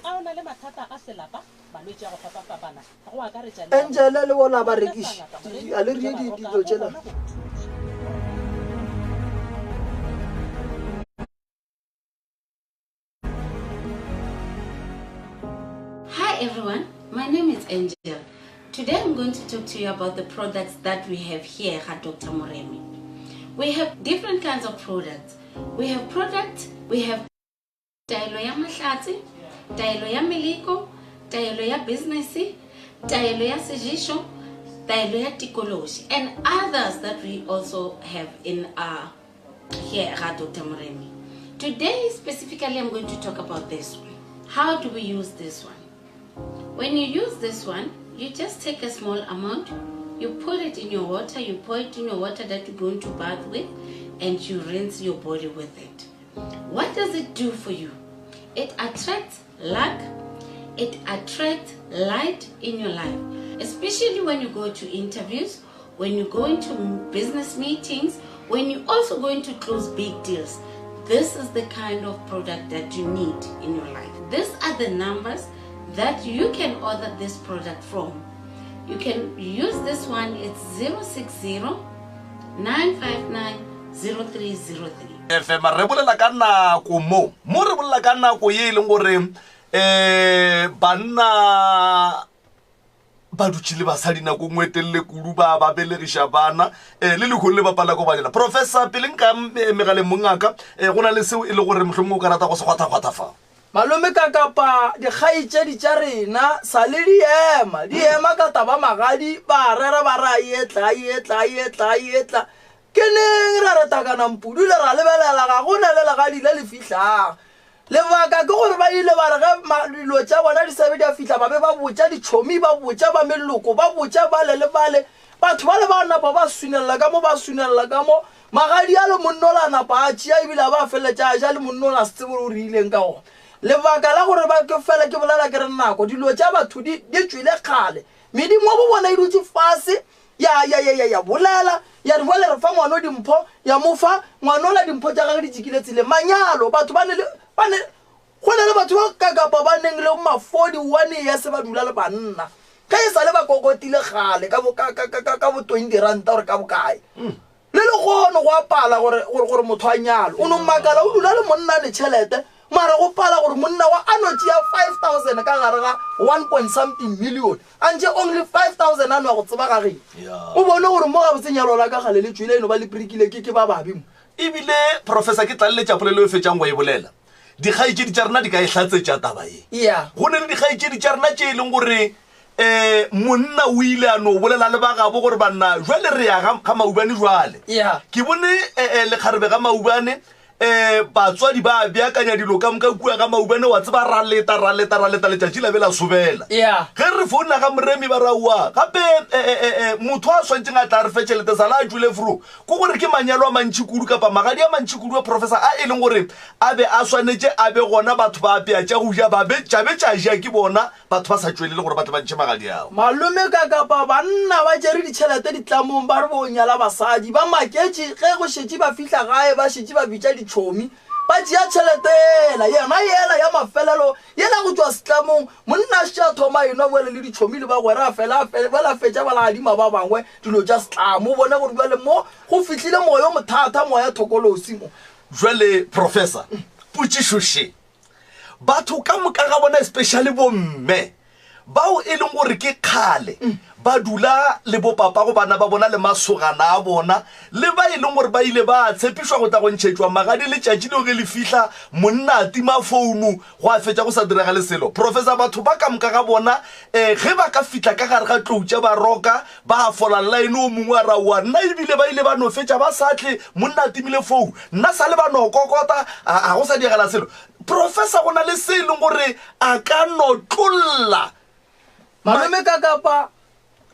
A o na le mathata a selapa, malwetši a go fapafapana, go akaretša le a go Angele le bona ba Reka rekiše Ngaka di, Moremi a le tša reye di, Baroka dilo go tšela. gona go go thuša. Hi everyone, my name is Angel. Today I'm going to talk to you about the products that we have here at Dr. Moremi. We have different kinds of products. We have products, we have taelo ya mahlatse, taelo ya meleko, taelo ya business, taelo ya sejisho, taelo ya tikoloshi, and others that we also have in our here at Dr. Moremi. Today specifically I'm going to talk about this one. How do we use this one? When you use this one, you just take a small amount, you put it in your water, you pour it in your water that you're going to bath with, and you rinse your body with it. What does it do for you? It attracts luck, it attracts light in your life, especially when you go to interviews, when you go into business meetings, when you're also going to close big deals. This is the kind of product that you need in your life. These are the numbers that you can order this product from. You can use this one, it's 060 959 0303. fm re bolela ka nako mo mo re bolela ka nako ye e leng gore um banna ba dutše le basadi nako nngwe e telele kudu ba ba belegiša bana um le lekhong le bapala ko banyana professor pele nka eh, megaleng mongaka um go na le seo e le gore mohlomongwe o ka rata go se kgwathakgwatha fa Malome ka kapa dikgaetšedi tša rena sa le di ema, di ema ka taba magadi, ba rera ba re a etla, a etla, a etla, a etla. Ke neng ra re takana mpudule ra lebelela ga go na le legadi le le fihlago. Lebaka ke gore ba ile ba re ge dilo tša bona di sa be di a fihla ba be ba botša ditšhomi, ba botša ba meloko, ba botša bale le bale. Batho bale ba napa ba swinelela ka mo, ba swinelela ka mo. Magadi a le monnola a napa a tšea ebile a ba a feleletša a ja le monnola a se tsebe gore o reileng ka gona. Lebaka la gore ba ke fela ke bolela ke re nako dilo tša batho di di tšwele kgale. Medimo wa bo bona e dutše fase ya, ya, ya, ya, ya bolela, ya re, Bjale re fa ngwano dimpho, ya mo fa, ngwanola dimpho tša gagwe di tšikile tseleng. Manyalo, batho ba ne le, ba ne, go na le batho ba ka kapa ba neng le ma 41 years ba dula le banna, ge e sa le ba kokotile kgale ka bo, ka, ka, ka, ka, ka bo 20 ranta gore ka bokae. Le lehono go a pala gore, gore, gore motho a nyalwe. O no makala o dula le monna a ne tšhelete, mara go pala gore monna wa a no tšea 5000 ka gare ga one point something million, a ntše only 5000 a no ya go tseba ga geno. O bone gore mo gabotse nyalo la ka gale le tšwele e no ba le prikile ke, ke ba babe mo. Ebile, Professor, ke tlaleletša polelo e fetšang go e bolela. Dikgaetšedi tša rena di ka e hlatsetša taba ye. Yeah. Go ne le dikgaetšedi tša rena tše e leng gore. Um monna o ile a no bolela le ba gabo gore banna jwale re ya ga, ga Maubane jwale. Yeah. Ke bone eh, eh, lekgarebe ga Maubane um batswadi ba beakanya dilo ka moka kua ga Maubane wa tseba ra leta ra leta ra leta letšatši la be la sobela. Yeah. Ge re founa ga Moremi ba ra oa gape eh, eh, eh, eh, motho a swantšeng a tla re fe tšhelete sala a tšwele fro Ke gore ke manyalo a mantši kudu kapa magadi a mantši kudu a professor a e leng gore a be a swanetše a be gona batho ba apea tša go ja ba be tša be tša ja ke bona batho ba sa tšwelele gore ba tle ba ntšhe magadi ao. Malome ka kapa banna ba tšere ditšhelete ditlamong ba re bo nyala basadi ba maketše ge go šetše ba fihla gae ba šetše ba bitša ditšhomi ba tšea tšhelete yela yena yela ya mafelelo yela go tšwa setlamong monna a šetše a thoma a enwa bjale le ditšhomi le bagwera a fela a fela bjale a fetša ba la adima ba bangwe dilo tša setlamo o bone gore bjale mo go fihlile moya o mothata moya thokolosi mo. Bjale professor potšišo še, batho ka moka ga bona especially bomme bao e leng gore ke kgale ba dula le bopapago bana ba bona le masogana a bona le ba e leng gore ba ile ba tshepišwa go tla go ntšhetšwa magadi letšatši leo ge le fihla monna a tima founu go a fetša go sa diragale selo. Professor batho ba ka moka ga bona um ge ba ka fihla ka gare ga tlou tša baroka ba a fola line o mongwe a ra oa nna ebile ba ile ba no fetša ba sa tle monna a timile founu nna sa le ba no kokota a go sa diagala selo. Professor go na le se e leng gore a ka no tlolla Malome ka kapa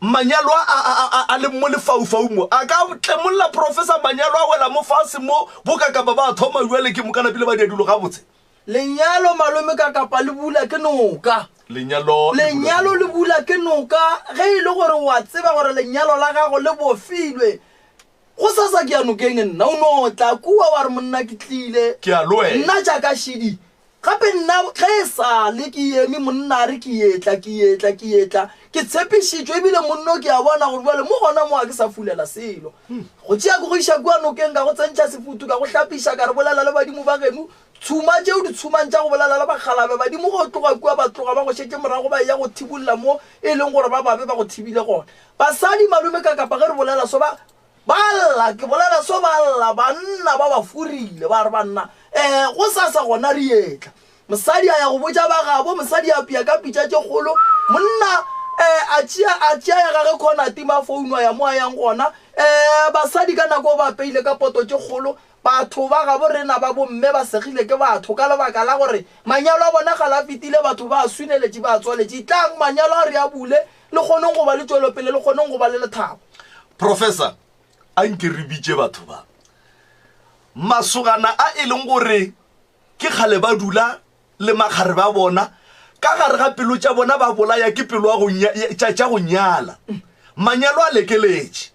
Manyalo a, a, a, a, a leng mo lefaufaung mo, a ka tlemolla Professor manyalo a wela mo fase mo, boka kapa ba thoma bjale ke moka napile ba dia dilo gabotse. Lenyalo malome ka kapa le bula ke noka. Lenyalo le bula ke Lenyalo le bula ke noka ge e le gore wa tseba gore lenyalo la gago le bofilwe. Go sasa ke ya nokeng nna o no tla kua wa re monna ke tlile. Ke a loela. Nna jaaka šidi gape nna ge e sa le ke eme monna a re ke etla ke etla ke etla ke tshepišitšwe ebile monno ke a bona gore bjale mo gona mo ga ke sa fulela selo. Go tšea ke go iša kua nokeng ka go tsentšha sefutu ka go hlapiša ka re bolela le badimo ba geno tshuma tšeo di tshumang tša go bolela le bakgalabe badimo go tloga kua ba tloga ba go šetše morago ba eya go thibolla mo e leng gore ba babe ba go thibile gona. Basadi malome ka kapa ge re bolela so ba ba lla, ke bolela so ba lla, banna ba ba furile, ba re banna um go sasa gona re etla. Mosadi a ya go botša ba gabo, mosadi a apea ka pitša tše kgolo, monna um a tšea a tšea ya gage khona a tima founu a ya mo a yang gona. Um basadi ka nako ba apeile ka poto tše kgolo, batho ba gabo rena ba bomme ba segile ke batho ka lebaka la gore manyalo a bona gale a fetile, batho ba a swineletše ba a tswaletše. Tlang manyalo a re a bule, Le kgoneng go ba le tšwelopele, le kgoneng go ba le lethabo. Professor, a nke re bitše batho ba. Masogana a e leng gore ke kgale ba dula le makgarebe a bona, ka gare ga pelo tša bona ba bolaya ke pelo ya go tša, tša go nyala. Manyalo a lekeletše.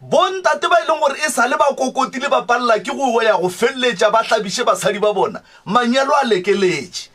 Bontate ba e leng gore e sa le ba kokotile ba palela ke go ya go feleletša ba hlabiše basadi ba bona. Manyalo a lekeletše.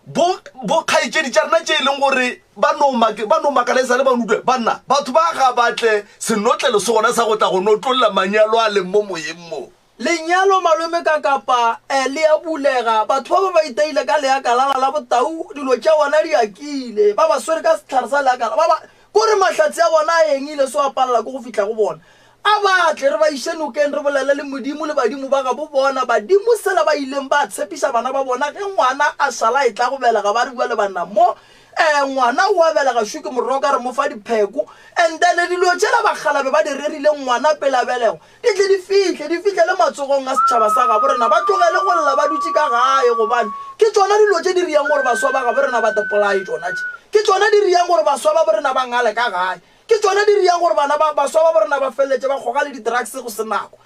Bo, bo kgaetšedi tša rena tše e leng gore ba no make, ba no makala e sa le ba no utlwe, banna, batho ba ga ba tle, senotlelo se gona sa go tla go notlolla manyalo a leng mo moyeng mo. Lenyalo malome ka kapa eh, le a bulega, batho ba ba ba iteile ka leakalala la botau, dilo tša bona di akile, ba ba swere ka sehlare sa leakala, ba ba, Ko re mahlatse a bona a engile so a palela ke go fihla go bona. A ba tle, re ba iše nokeng, re bolele le Modimo le badimo ba gabo bona, badimo sela ba ileng ba tshepiša bana ba bona ge ngwana a šala a etla go belega, ba re bjale banna mo, eh, ngwana o a belega šo ke moroka re mo fa dipheko, and then dilo tšela bakgalabe ba di rerile ngwana pele a belegwa, di tle di fihle, di fihlele matsogong a setšhaba sa gabo rena, ba tlogele go lla ba dutše ka gae, gobane ke tšona dilo tše di riang gore baswa ba gabo rena ba tepolaye tšona tše, ke tšona di riang gore baswa ba bo rena ba ngale ka gae, ke tšona di riang gore bana ba baswa ba bo rena ba feleletše ba kgoga le di-drugs go se nako.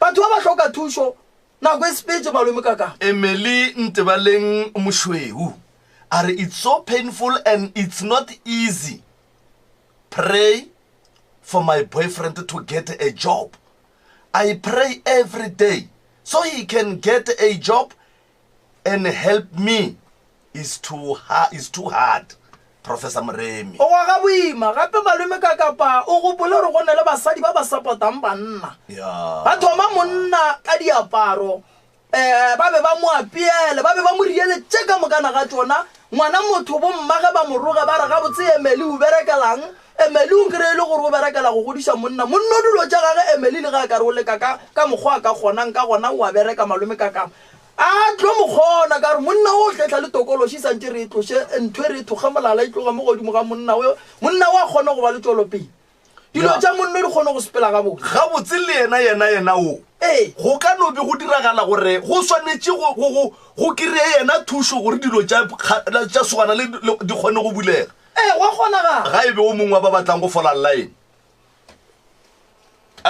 Batho ba ba hloka thušo, nako e sepetše malome ka ka. Emily Ntebaleng Mošweu a re it's so painful and it's not easy, pray for my boyfriend to get a job. I pray every day so he can get a job and help me is too, ha is too hard. Professor Moremi. O goga boima gape malome ka kapa o gopole gore go na le basadi ba ba supportang banna. Yeah. Ba thoma monna ka diaparo um ba be ba mo apeele, ba be ba mo riele tše ka mokana ga tšona. Ngwana motho bo mmage ba mo roge ba re gabotse Emily o berekelang? Emily o kry-e le gore o berekela go godiša monna. Monna o dilo tša gage Emily le ge a ka re o leka ka ka mokgwa a ka kgonang ka gona o a bereka malome ka kama. A tlo mo kgona ka gore monna o tletla le tokološi santše re e tloše ntho e re e thokge molala e tloga mo godimo ga monna o monna o a kgone go ba le tšwelopele dilo tša monna di kgone go sepela gabotse. Gabotse le yena yena yena o Ee. Go ka no be go diragala gore go swanetše go go go go kry-e yena thušo gore dilo tša tša sogana le di kgone go bulega. Ee, gwa kgonagala. Ga e be o mongwe wa ba batlang go fola line.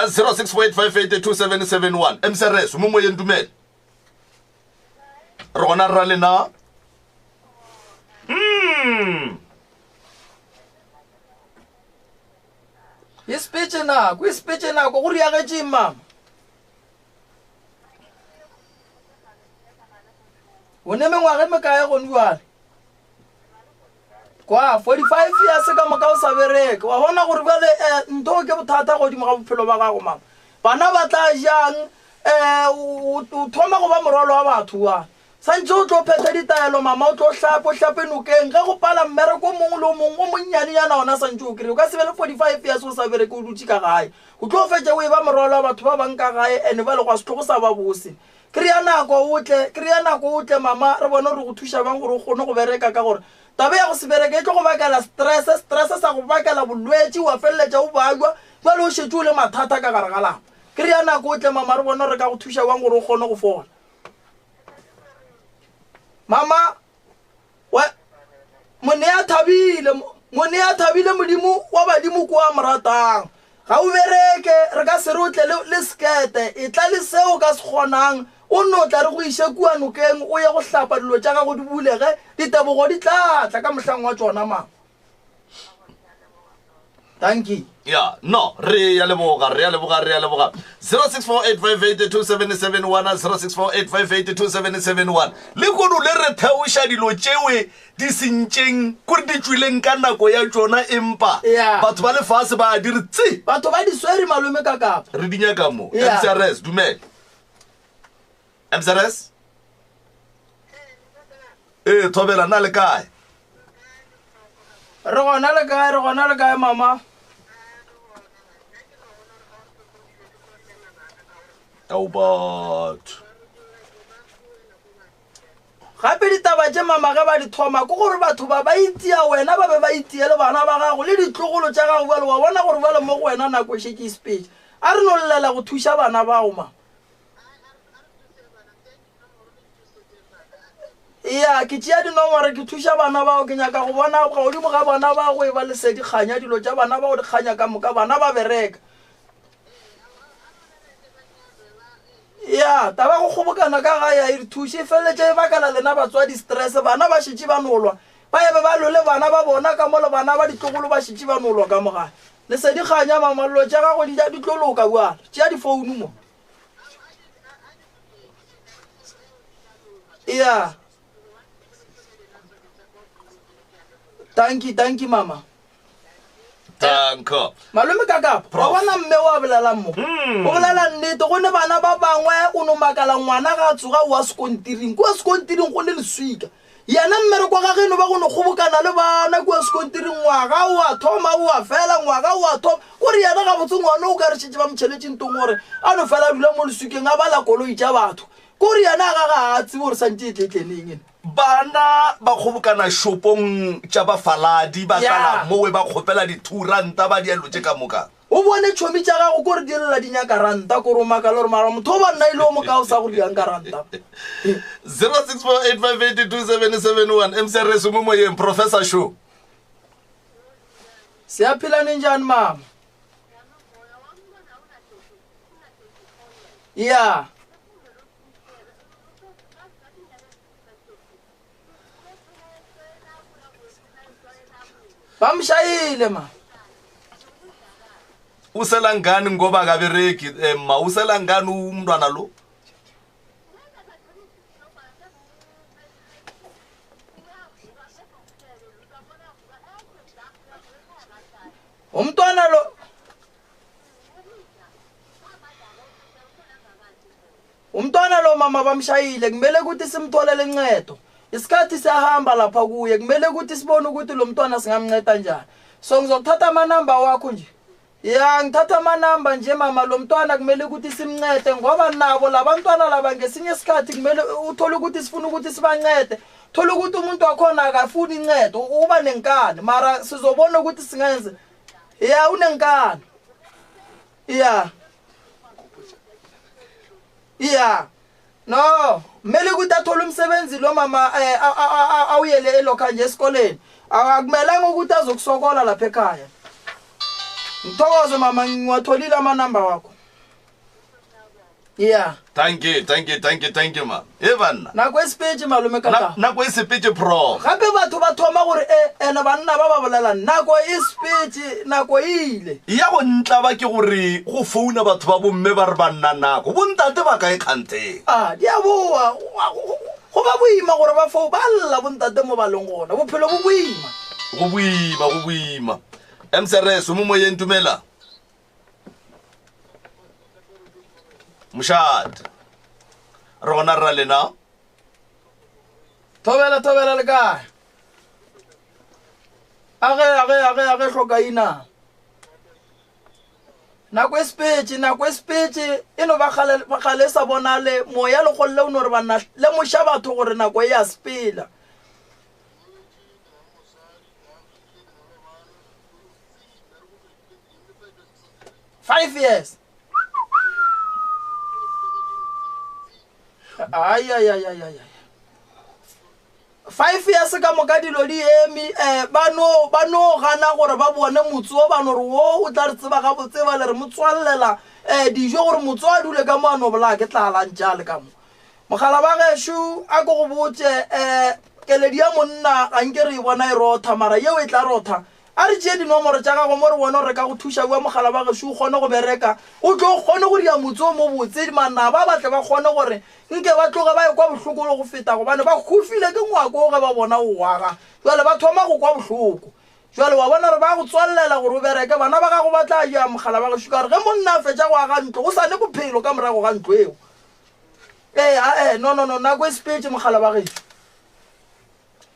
0648582771 mcrs mo moyeng dumela re gona rra lena mm. e sepetse nako e sepetse nako go riagetšeng mama o ne mengwaga e mekae gone jale Kwa, 45 years ka moka o sa bereke. Wa bona gore bjale eh, ntho ke bothata godimo ga bophelo ba gago mama. Bana ba tla jang eh, o o thoma go ba morwalo wa batho wa. Santse o tlo phetha ditaelo mama o tlo hlape o hlape nokeng ge go pala mmereko o mongwe le o mongwe o monnyanenyana ona santse o kry o ka se be le 45 years o sa bereke o dutše ka gae o tlo fetša o e ba morwalo wa batho ba bang ka gae and bjale gwa se tlo go sa ba bose. Kry-a nako o tle, kry-a nako o tle mama, re bone gore go thuša bang gore o kgone go bereka ka gore taba ya go se bereke e tlo go bakela stress, stress sa go bakela bolwetši wa feleletša o bajwa, jwale o šetše o le mathata ka gare ga lapa. Kry-a nako o tle mama, re bone gore re ka go thuša bang gore o kgone go fola. Mama, we monea thabile monea thabile modimo wa badimo ko a mo ratang ga o bereke re ka se re o tle le sekete e tla le seo o ka se kgonang o no tla re go iše kua nokeng o ye go hlapa dilo tša gago di bulege ditebogo di tla tla ka mohlang wa tšona mama Dankie. Ya, no, re ya leboga, re ya leboga, re ya leboga. 0648582771, 0648582771. Le kono le re theoša dilo tšewe di sentšeng, kore di tšwileng ka nako ya tšona empa Yeah. batho ba lefase ba di re tse. Batho ba di swere malome ka kapa. Re di nyaka mo. Yeah. MCRS, dumela. MCRS? Ee, thobela na le kae? Re gona le kae, re gona le kae mama? Tau batho. Gape ditaba tše mama ge ba di thoma ke gore batho ba ba itia wena ba be ba itie le bana ba gago le ditlogolo tša gago bjale wa bona gore bjale mo go wena nako e šetše e sepetše. A re no llela go thuša bana bao mama. Ya, ke tšea dinomoro, ke thuša bana bao, ke nyaka go bona godimo ga bana ba go e ba lesedi kganya, dilo tša bana bao di kganya ka moka, bana ba bereka. Ya, taba go kgobokana ka gae a e re thuše, e feleletše e bakela lena batswadi stress, bana ba šetše ba nolwa, ba ebe ba lwe le bana ba bona ka mo le bana ba ditlogolo ba šetše ba nolwa ka mo gae. Lesedi kganya, mama, dilo tša gago di, di tlo loka bjalo, tšea difounu mo. Yeah. Thank you, thank you mama. Danko. Malome ka kapa wa bona mme wa bolelang mo hmm. o bolela nnete go ne bana ba bangwe o no makala ngwana ga a tsoga wa sekontiring kua sekontiring go le leswika Yena mmereko wa gagwe e no ba go no kgobokana le bana kua sekontiring ngwaga o a thoma o a fela, ngwaga o a thoma. Kore yena gabotse ngwana o ka re šetše ba mo tšheletše ntong gore a no fela a dula mo leswikeng a bala koloi tša batho. Kore yena a gagwe ga a tsebe gore santše e tle tle neng ene. Bana ba kgobokana shopong tša bafaladi ba tlala mowe ba kgopela dithuranta ba diallo tše ka moka. O bone tšhomi tša gago kore di lla di nyaka ranta kore o makala gore mara motho o ba nna ile o moka o sa go diang ka ranta. 0648582771 mcrs mo moyeng professor show. Siyaphila ninjani mama? Yeah. Ba mshayile ma. Usela ngani ngoba akabereki eh, ma usela ngani umntwana lo? Umntwana lo Umntwana lo mama bamshayile kumele ukuthi simtholele incedo. Isikhathi siyahamba lapha kuye kumele ukuthi sibone ukuthi lo mntwana singamnceda njani. So ngizokuthatha amanamba wakho nje. Ya ngithatha amanamba nje mama lo mntwana kumele ukuthi simncede ngoba nabo labantwana laba ngesinye isikhathi kumele uthole ukuthi sifuna ukuthi sibancede thola ukuthi umuntu wakhona akafuni incedo uba nenkani mara sizobona ukuthi singenze ya unenkani ya ya no kumele ukuthi athole umsebenzi lo mama eh, awuyele elokha nje esikoleni akumelanga ukuthi azokusokola lapha ekhaya ngithokoze mama ngiwatholile amanamba wakho yeah thank you thank you thank you thank you ma e banna nako e sepetse malome kaka nako e sepetse pro gape batho ba thoma gore e ene banna ba ba bolelang nako e sepetse nako e ile ya go ntlaba ke gore go founa batho ba bomme ba re banna nako bontate ba kae kganteng a di a boa go ba boima gore ba foo ba lla bontate mo ba leng gona bophelo bo boima go boima go boima mcrs o mo moyeng dumela mošate re gona rra lena thobela thobela le kae age age age age hlokaina nako e sepetse nako e sepetse e no ba gale e sa bonale moya lekgolle o no re banna lemoša batho gore nako e ya sepela Five years. Ai, ai, ai, ai, ai. Five years ka moka dilo di eme um ba no ba no gana gore ba bone motse o ba no re wo o tla re tseba gabotse ba le re mo tswallela um dijo gore motse o a dule ka mo a no bolaya ke tlalang jale ka mo mogala ba gešo a ko go botse um keledi ya monna ga nke re e bona e rotha mara yeo e tla rotha A re tšee dinomoro tša gago mo re bone gore re ka go thuša bjang mogala wa gešo o kgone go bereka, o tlo kgone go dira motse o mobotse, manaba ba tle ba kgone gore nke ba tloge ba ekwa bohloko le go feta gobane ba hufile ke ngwako wo ge ba bona o waga. Bjale ba thoma go kwa bohloko. Bjale wa bona gore ba go tswallela gore o bereke, bana ba gago ba tla ja mogala wa gešo ka gore ge monna a fetša go aga ntlo go sa ne bophelo ka morago ga ntlo eo. Ee, ae, no, no, no, nako e sepetše mogala wa gešo.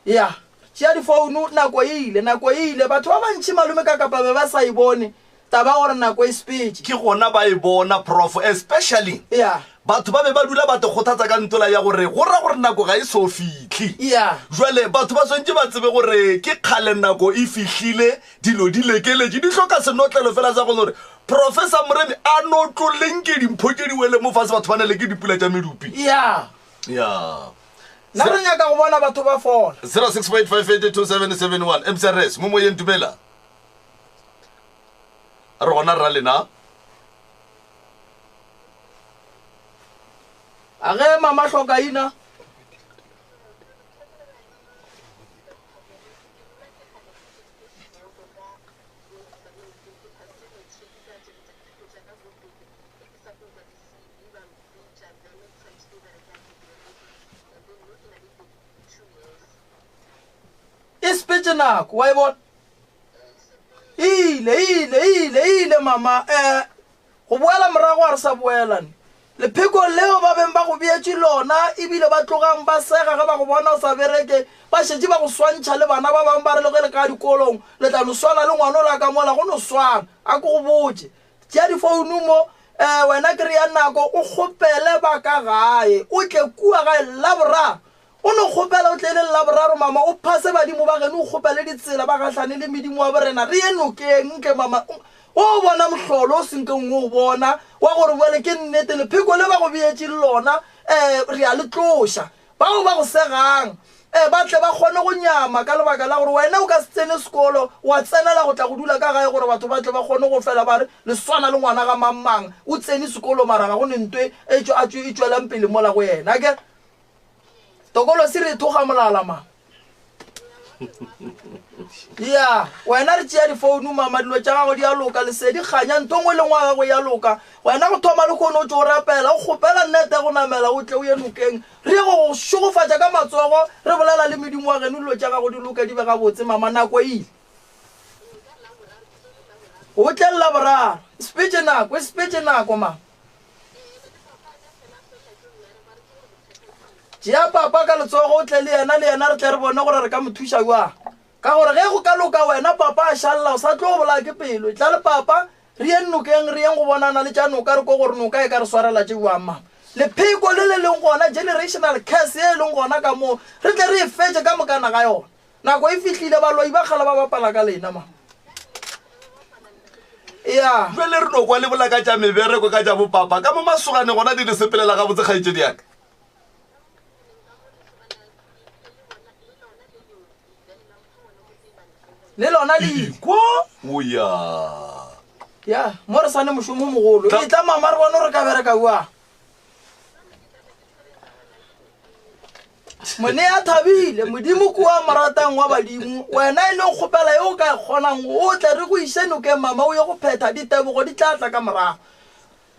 Ya, tšea difounu, nako e ile, nako e ile. Batho ba bantši malome ka kapa be ba sa e bone taba gore nako e sepetše. Ke gona ba e bona, Prof, especially Ya. batho ba be ba dula ba te kgothatsa ka ntola ya gore go ra gore nako ga e so fihle. Ya. Jwale batho ba swantše ba tsebe gore ke kgale nako e fihlile, dilo di lekeletše, di hloka senotlelo fela sa go gore Professor Moremi a notloleng ke dimpho tše di wele mo fase batho ba nele ke dipula tša medupi. Ya. Ya. Na re nyaka go bona batho ba fola. 06.582771 mcrs mo moyeng dumela re gona rra lena A ge mama hlokaina. E sepetše nako wa e bona ile ile ile ile mama um go boela morago a re sa boelane lepheko leo ba beng ba go beetše lona ebile ba tlogang ba sega ge ba go bona o sa bereke ba šetše ba go swantšha le bana ba bangwe ba re le ge le ka dikolong le tla no swana le ngwana o la ka mola go no swana a ko go botše Tšea difounu mo, eh, wena kry-a nako o kgopele ba ka gae, o tle kua gae Laboraro. O no kgopela o tle e le Laboraro, mama, o phase badimo ba geno, o kgopele ditsela, ba gahlane le medimo wa borena, re ye nokeng nke, mama. O bona mohlolo o senkeng o o bona, wa gore bjale ke nnete lepheko le ba go beetšeng lona, eh, re a le tloša. Bao ba go segang e ba tle ba kgone go nyama ka lebaka la gore wena o ka se tsene sekolo wa tsenela go tla go dula ka gae gore batho ba tle ba kgone go fela ba re le swana le ngwana ga mang mang o tsene sekolo mara ga go ne ntwe e tšwa a e tšwelang pele mola go yena ke tokolo se re thoga molala ma ya wena re tšea difounu mama dilo tša gago di a loka lesedi kganya ntho ngwe le ngwe ya gago ya loka wena go thoma le kgone o tšo o rapela o kgopela nnete go namela o tle o ye nokeng re ye go go šegofatša ka matsogo re bolela le medimo wa geno dilo tša gago di loke di be gabotse mama nako e ile o tle Laboraro e sepetše nako e sepetše nako mama Tšea papa ka letsogo o tle le yena, le yena re tle re bone gore re ka mo thuša bjang. Ka gore ge go ka loka wena papa a šalela o sa tlo bolaya ke pelo. Etla le papa. Re yeng nokeng, re yeng go bonana le tša noka, re kwe gore noka e ka re swarela tše bjang, mama. Lepheko le le leng gona, generational curse ye e leng gona ka moo, re tle re e fetše ka mokana ga yona. Nako e fihlile, baloi ba kgale ba bapala ka lena, mama. Ya. Bjale re no kwa le bola ka tša mebereko, ka tša bopapa, ka mo masogane gona di le sepelela gabotse, kgaetšedi ya ka. Le lona le ile. Kwa? O ya. Ya, mo re sane mošomo o mogolo. E tla mama re bone gore ka bereka bjang. Mone ya thabile, Modimo kua moratang wa badimo. Wena e le kgopela yo o ka e kgonang, o tle re go ise nokeng mama o ye go phetha, ditebogo di tla tla ka morago.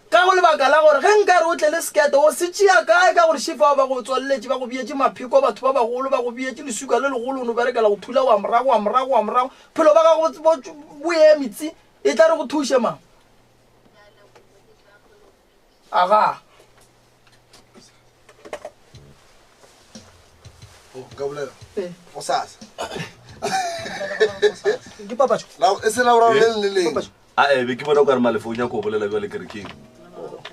Ka go lebaka la gore ge nka re o tle le sekete, o se tšea kae ka gore šifa ba go tswaleletše, ba go bietše mapheko, batho ba bagolo ba go bietše leswika le legolo, o no berekela go thula wa morago, wa morago, wa morago, bophelo ba gago bo, bo eme tsi. E tla re go thuše mang? Aga. Oh, nka bolela Eh. go sasa Ke papatšo. La- e se la boraro le le leng Papatšo. A ebe ke bona o ka re malefo o nyaka go bolela bjale ke re keng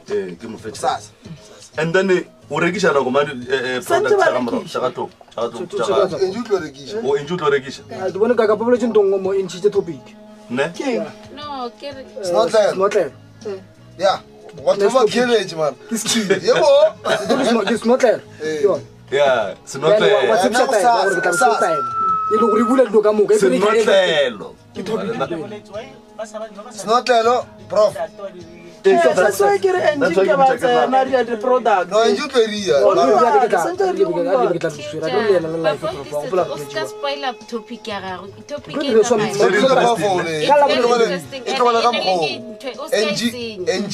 ee ke mo fetša sasa and then o rekiša nako mane Santse ba rekiša. entse o tlo rekiša o entse o tlo rekiša Ah, ke bone kaka poboletse ntong mo e ntšhitše topic ne Keng? No, ke re Snotlelo. snotlelo ya batho ba keletše man yebo ke snotlelo Eh. ke yone ya Bjale wa- wa senotlelo tshepiša Nna taelo gosasa, gore ke tla gosasa. go taelo e le gore e bula dilo ka moka e pele e tla- senotlelo ke topic snotlelo prof That's why ke re That's engine why ke ke ba botša ke tsena di di product. no entse o tlo eria Go Ke loka, tla- santse re ke tla- ke tla Teacher, tla ke le yena le life before prof, ke wa se- gopola o re ska spoiler topic ya gago. Topic Ke e dire swa- tsamaya. Very e tlo ba phone It's Ka la very boraro. interesting. e tlogele ka And e na le mokgwa dintho, o ska e ng senya. ng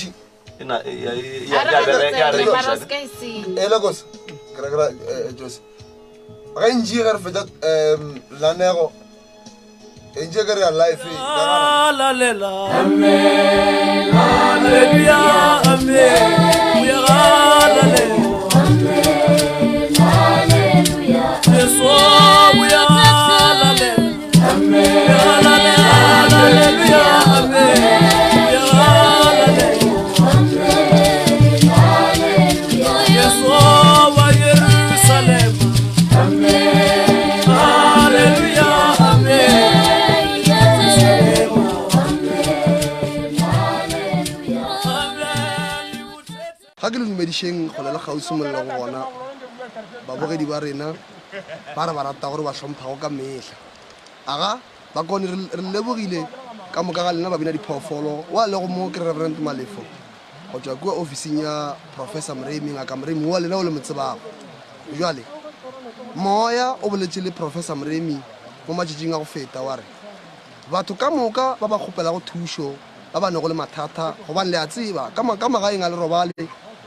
Ena, e- ya- ya- A re ya ga bere- ya tsene, mara rekiša o ska e senya. ele kose kerakera jose ga ntši ge re fetsa um lanego ntši ke re ya life ga ke le dumedišeng kgole le kgauswi molelo go gona babogedi ba rena ba re ba rata gore ba hlomphago ka mehla aga ba kone re re lebogile ka moka ga lena ba bina diphoofolo wa lego mo ke reverend malefo go tšwa kua ofising ya professor moremi ngaka moremi wa lena o le mo tsebago jwale moya o boletše le professor moremi mo matšatšing a go feta wa re batho ka moka ba ba kgopelago thušo ba ba nego le mathata gobane le a tseba ka ma- ka magaeng a le robale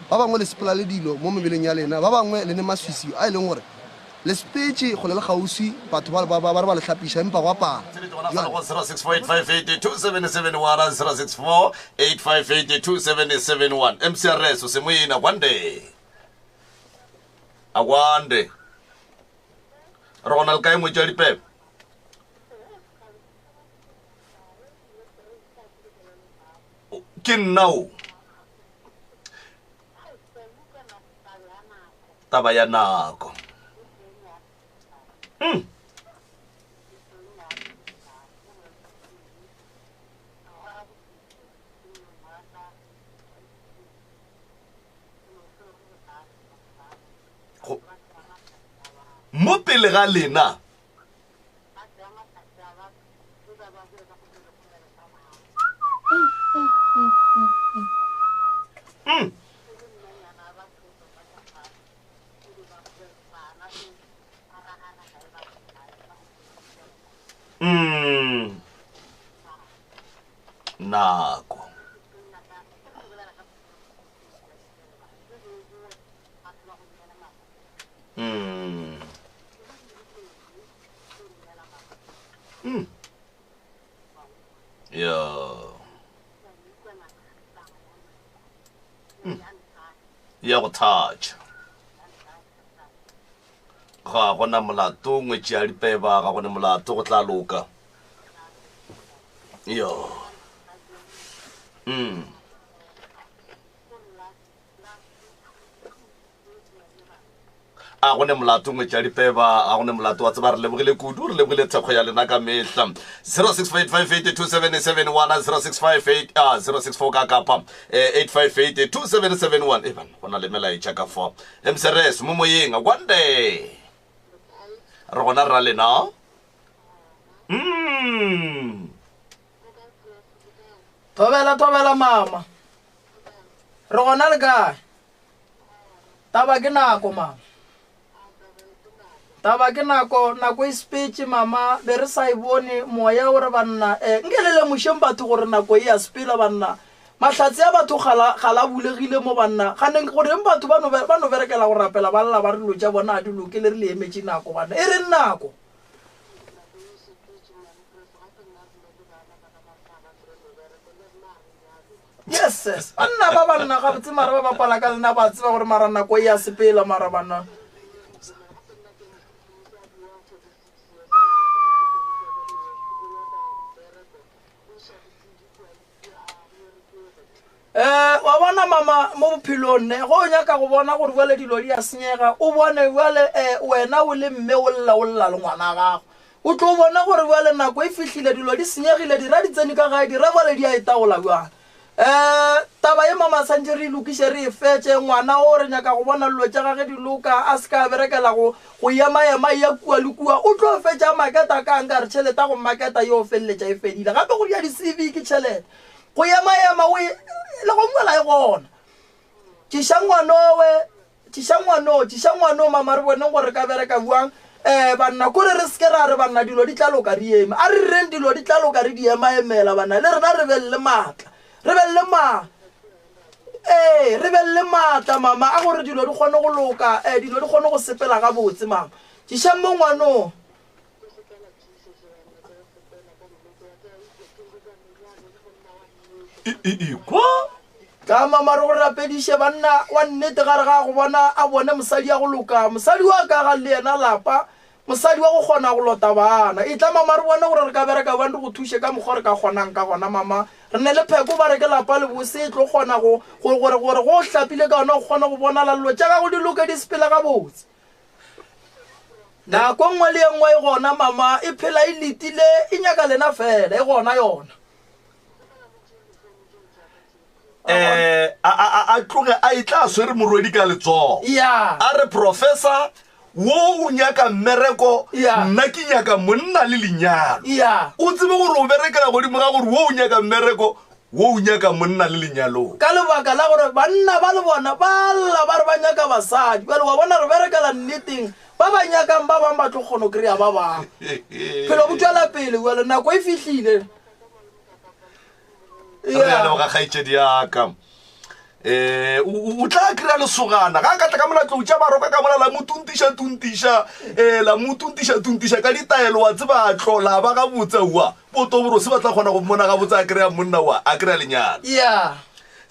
ba bangwe le sepela le dilo mo mebeleng ya lena ba bangwe le ne maswiswi a e leng gore le sepetše kgole le kgauswi batho ba ba- ba ba re ba le hlapiša empa go apara Jwale go 0648582771 0648582771 mcrs o se moina kwande akwande re gona le kae ngwetši ya dipepe Ke nna o. Taba ya nako. Mm. Mo pele ga lena. Mm. Nako. Mm. Mm. Ya. Mm. Ya go thatša. Ga gona molato ngwetši ya dipeba ga gone molato go tla loka. Yo. Mm. A go ne molato ngwetša dipeba, a go ne molato wa tseba re lebogile kudu, re lebogile thekgo ya lena ka mehla. 0658582771 0658 ah 064 ka kapa eh, 8582771 e bana go na le melaetša ka fa. MCRS mo moyeng kwande. Re gona ra lena. Mm. Thobela thobela mama. Re gona le kae? Taba ke nako mama. Taba ke nako, nako e sepetše mama, be re sa e bone, moya o re banna, eh, nke le lemošeng batho gore nako e a sepela banna. Mahlatse a batho ga la, ga la bulegile mo banna. Ganeng goreng batho ba no, ba no berekela go rapela ba lla ba re dilo tša bona ga di loke le re le emetše nako banna. E reng nako? Yes, yes. Banna ba banna gabotse mara ba bapala ka lena ba tseba gore mara nako e ya sepela mara banna. Eh, wa bona mama mo bophelong ne go o nyaka go bona gore bjale dilo di a senyega o bone bjale um wena o le mme o lla o lla le ngwana gago O tlo bona gore bjale nako e fihlile, dilo di senyegile, dira di tsene ka gae, dira bjale di a e taola bjale. Um taba ye mama santše re e lokiše re e fetše, ngwana o re nyaka go bona dilo tša gage di loka, a se ka a berekela go go emaema ya kua le kua, o tlo fetša a maketa kang ka re tšhelete ya go maketa yo feleletša e fedile. Gape go dia di-CV ke tšhelete, go emaema o e le go ngwela e gona. Tšiša ngwanowe Tšiša ngwano, tšiša ngwano, mama, re boneng gore re ka bereka bjang. Eh, banna, kore re se ke ra re, banna, dilo di tla loka, re eme. A re reng dilo di tla loka, re di emaemela, banna. Le rena re beng le maatla. Re beng le ma. Ee, re beng le maatla, mama, a gore dilo di kgone go loka, eh, dilo di kgone go sepela gabotse, mama. Tšišang mo ngwano. Ikwa. Tla mama re go rapediše banna wa nnete gare ga go bona a bone mosadi ya go loka mosadi wa ka ga le yena lapa mosadi wa go kgona go lota bana e tla mama re bone gore re ka bereka bang re go thuše ka mokgwa re ka kgonang ka gona mama re ne le pheko ba re ke lapa le bose e tlo kgona go gore gore go hlapile ka yona o kgone go bonala dilo tša gago di loke di sepele gabotse Nako nngwe le ye nngwe e gona, mama, e phela e letile, e nyaka lena fela, e gona yona. Eh, a, a, a, a tloge a e tla swere morwedi ka letsogo. Ya. A re, Professor, wo o nyaka mmereko, Ya. nna ke nyaka monna le lenyalo. Ya. O tsebe gore o berekela godimo ga gore wo o nyaka mmereko, Wo o nyaka monna le lenyalong. Ka lebaka la gore banna ba le bona ba lla ba re ba nyaka basadi. Bjale wa bona re berekela nneteng, ba ba nyakang ba bang ba tlo kgona go kry-a ba bang. Phelo bo tšwela pele bjale, nako e fihlile. Re a leboga kgaetšedi ya ka. Um o tla kry-a lesogana ga a ka tla ka mola tlou tša baroka ka mola la mo tuntiša tuntiša um la mo tuntiša tuntiša ka ditaelo wa tseba a tlola ba gabotse oa botoborose ba tla kgona go mmona gabotse a kry-a monna oa a kry-a lenyalo. Yeah.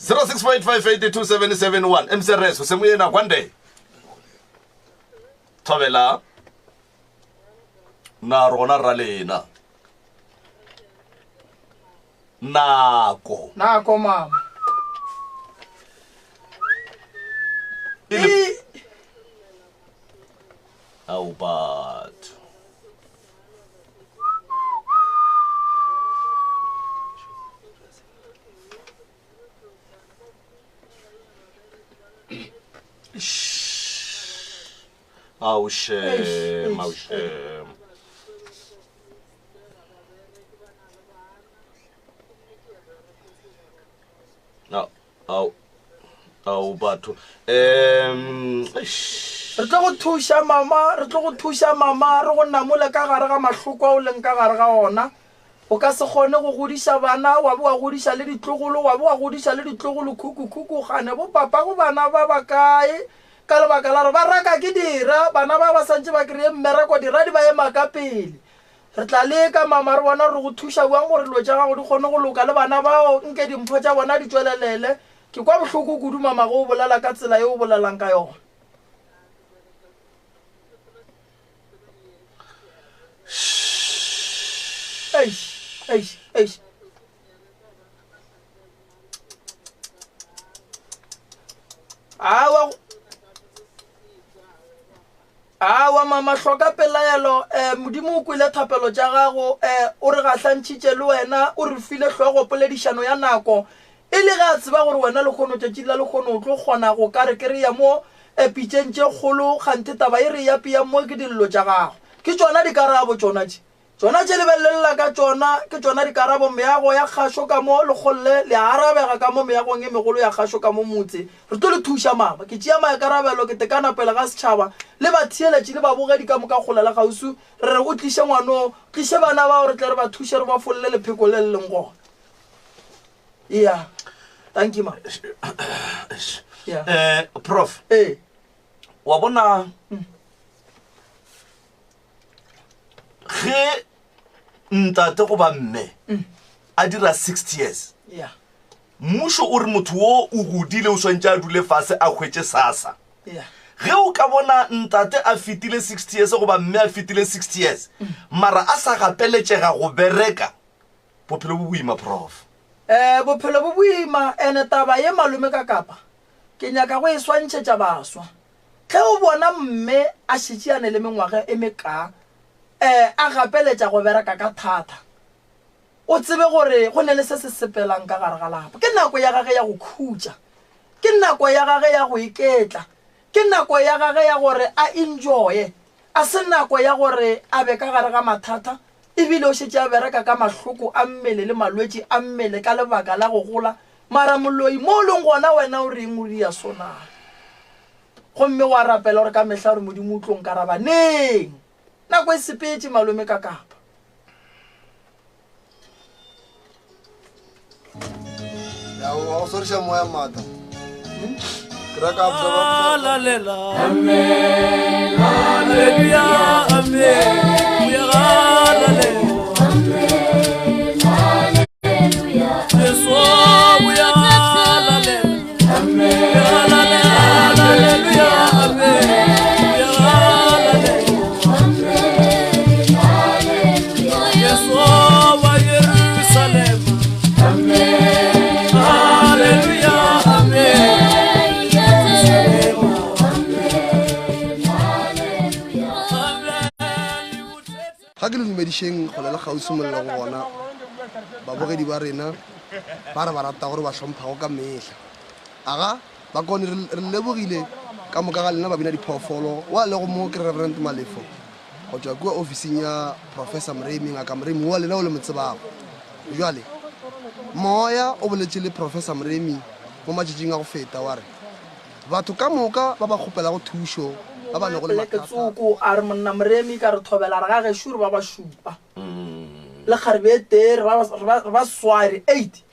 0655827771 mcrs o se moyena kwande thobela na rona ra lena nako nako mama e le ao batho ao shem ao shem Ao, ao batho. Um, re tlo go thuša mama, re tlo go thuša mama, re go namole ka gare ga mahloko a o leng ka gare ga ona. O ka se kgone go godiša bana, wa be wa godiša le ditlogolo, wa be wa godiša le ditlogolo khukhu-khukhu, gane bo papa go bana ba ba kae? Ka lebaka la gore ba raka ke dira, bana ba ba santše ba kry-e mmereko, dira di ba ema ka pele. Re tla leka, mama, re bona gore re go thuša bjang gore dilo tša gago di kgone go loka le bana bao, nke dimpho tša bona di tšwelelele. Ke kwa bohloko kudu, mama, ge o bolela ka tsela ye o bolelang ka yona. Eish, eish, eish. Aowa mama, hloka pelaelo, um Modimo o kwele thapelo tša gago, um o re gahlantšhitše le wena, o re file hlogo poledišano ya nako, e le ge a tseba gore wena lehono tšatšing la lehono o tlo kgona go ka re ke re ya mo um pitšeng tše kgolo, kganthe taba e re e apeyang mo ke dillo tša gago. Ke tšona dikarabo tšona tše. Tšona tše le be le lla ka tšona, ke tšona dikarabo. Meago ya kgašo ka mo lekgolle, le a arabega ka mo meagong e megolo ya kgašo ka mo motse. Re tlo le thuša, mama. Ke tšea maikarabelo, ke tekana pele ga setšhaba, le batheeletši le babogedi ka moka kgole le kgauswi, re re o tliše ngwanoo, tliše bana bao re tle re ba thuše re ba folle lepheko le le leng gona. Eya. Thank you, mama. Yeah. Eh, prof. Ee. Wa bona ge ntate goba mme a dira 60 years yeah mmušo o re motho wo o godile o swantše a dule fase a hwetše sasa yeah ge o ka bona ntate a fetile 60 years goba mme a fetile 60 years mara a sa gapeletšega go bereka bophelo bo boima prof um bophelo bo boima ene taba ye malome ka kapa ke nyaka go e swantšhetša baswa Ge o bona mme a šetše a ne le mengwaga e mekaa a gapeletša go bereka ka thata, o tsebe gore go ne le se se sepelang ka gare ga lapa. Ke nako ya gage ya go khutša, ke nako ya gage ya go iketla, ke nako ya gage ya gore a enjoye, a se nako ya gore a be ka gare ga mathata ebile o šetše a bereka ka mahloko a mmele le malwetši a mmele ka lebaka la go gola. Mara moloi, mo o leng gona wena o reng o ria sona? Gomme wa rapela gore ka mehla gore Modimo o tlo nkaraba neng? Nako e sepetše, malome ka kapa. Ya wa go swariša moya maatla. Ke raka observe. Lalela. Amen. Hallelujah. Amen. Uyalalela. Jesu uyalalela. Uyalalela. Hallelujah. Amen. Uyalalela. Jesu wa Jerusalema. Hallelujah. Amen. Ga ke le dumedišeng kgole le kgauswi mollo go gona babogedi ba rena ba re ba rata gore ba hlomphago ka mehla. Aga bakone re re lebogile ka moka ga lena babina diphoofolo wa lego mo ke Reverend Malefo go tšwa kua ofising ya Professor Moremi ngaka Moremi wa lena o le mo tsebago. Jwale moya o boletše le Professor Moremi mo matšatšing a go feta wa re Batho ka moka ba ba kgopelago thušo, ba ba nago le Poleke mathata. tsoko a re monna Moremi ka re thobela re ga gešo re ba ba šupa le kgarebe e tee re ba re ba re ba swari eight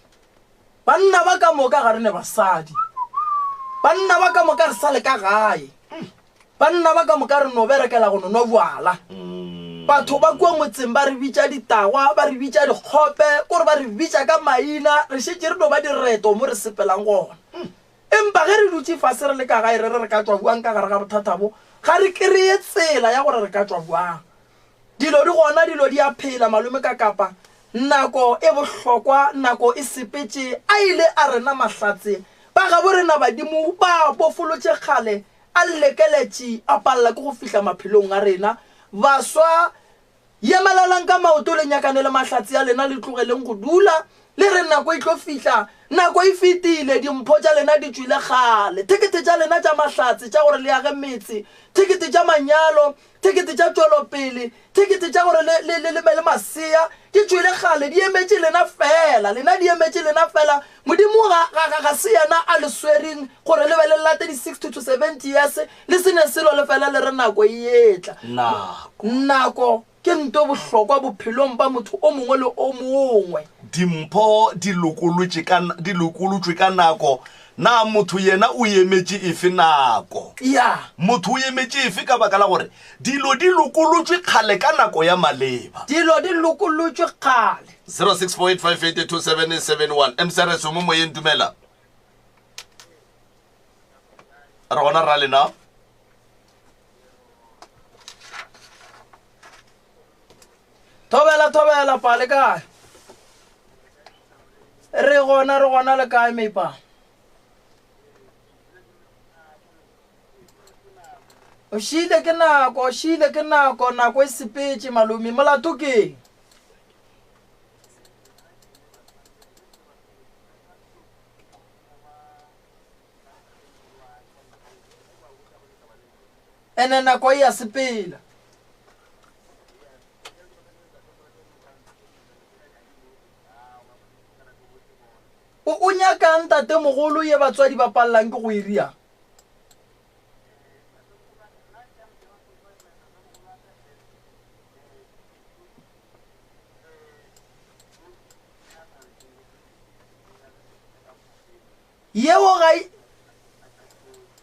banna ba ka moka ga re ne basadi banna ba ka moka re sa le ka gae banna ba ka moka re no berekela go no nwa bjala batho ba kua motseng ba re bitša ditagwa ba re bitša dikgope kore ba re bitša ka maina re šetše re no ba direto mo re sepelang gona Empa ge re dutše fase re le ka gae re re re ka tšwa bjang ka gare ga bothata bo, ga re kreye tsela ya gore re ka tšwa bjang. Dilo di gona, dilo di a phela, malome ka kapa. Nako e bohlokwa, nako e sepetše, a ile a rena mahlatse. Ba gabo rena badimo ba bofolotše kgale, a lekeletše, a palela ke go fihla maphelong a rena. Baswa Yemelelang ka maoto le nyakane le mahlatse a lena, le tlogeleng go dula le re nako e tlo fihla. Nako e fetile, dimpho tša lena di tšwile kgale. Thekethe tša lena tša mahlatse tša gore le age metse, thekethe tša manyalo, thekethe tša tšwelopele, thekethe tša gore le, le, le, le be le masea, di tšwile kgale, di emetše lena feela. Lena di emetše lena feela. Modimo ga, ga, ga, ga se yena a le swereng gore le be le late di 60 to 70 years, Le se ne selo le fela le re nako e etla. Nako. Nako ke nto bohlokwa bophelong ba motho o mongwe le o mongwe. Dimpho di lokolotše ka, di lokolotšwe ka nako. Na motho yena o emetše efe nako? Ya. Motho o emetše efe ka baka la gore dilo di lokolotšwe kgale ka nako ya maleba? Dilo di lokolotšwe kgale. 0648582771 MCRS o mo moyeng dumela. Re gona ra lena. Thobela thobela pa le kae? Re gona re gona le kae meipa? O šiile ke nako, o šiile ke nako, nako e sepetše, malome. Molato keng? Ene nako e ya sepela. O, o nyakang tatemogolo ye batswadi ba palelang ke go e ria? Yeo ga e,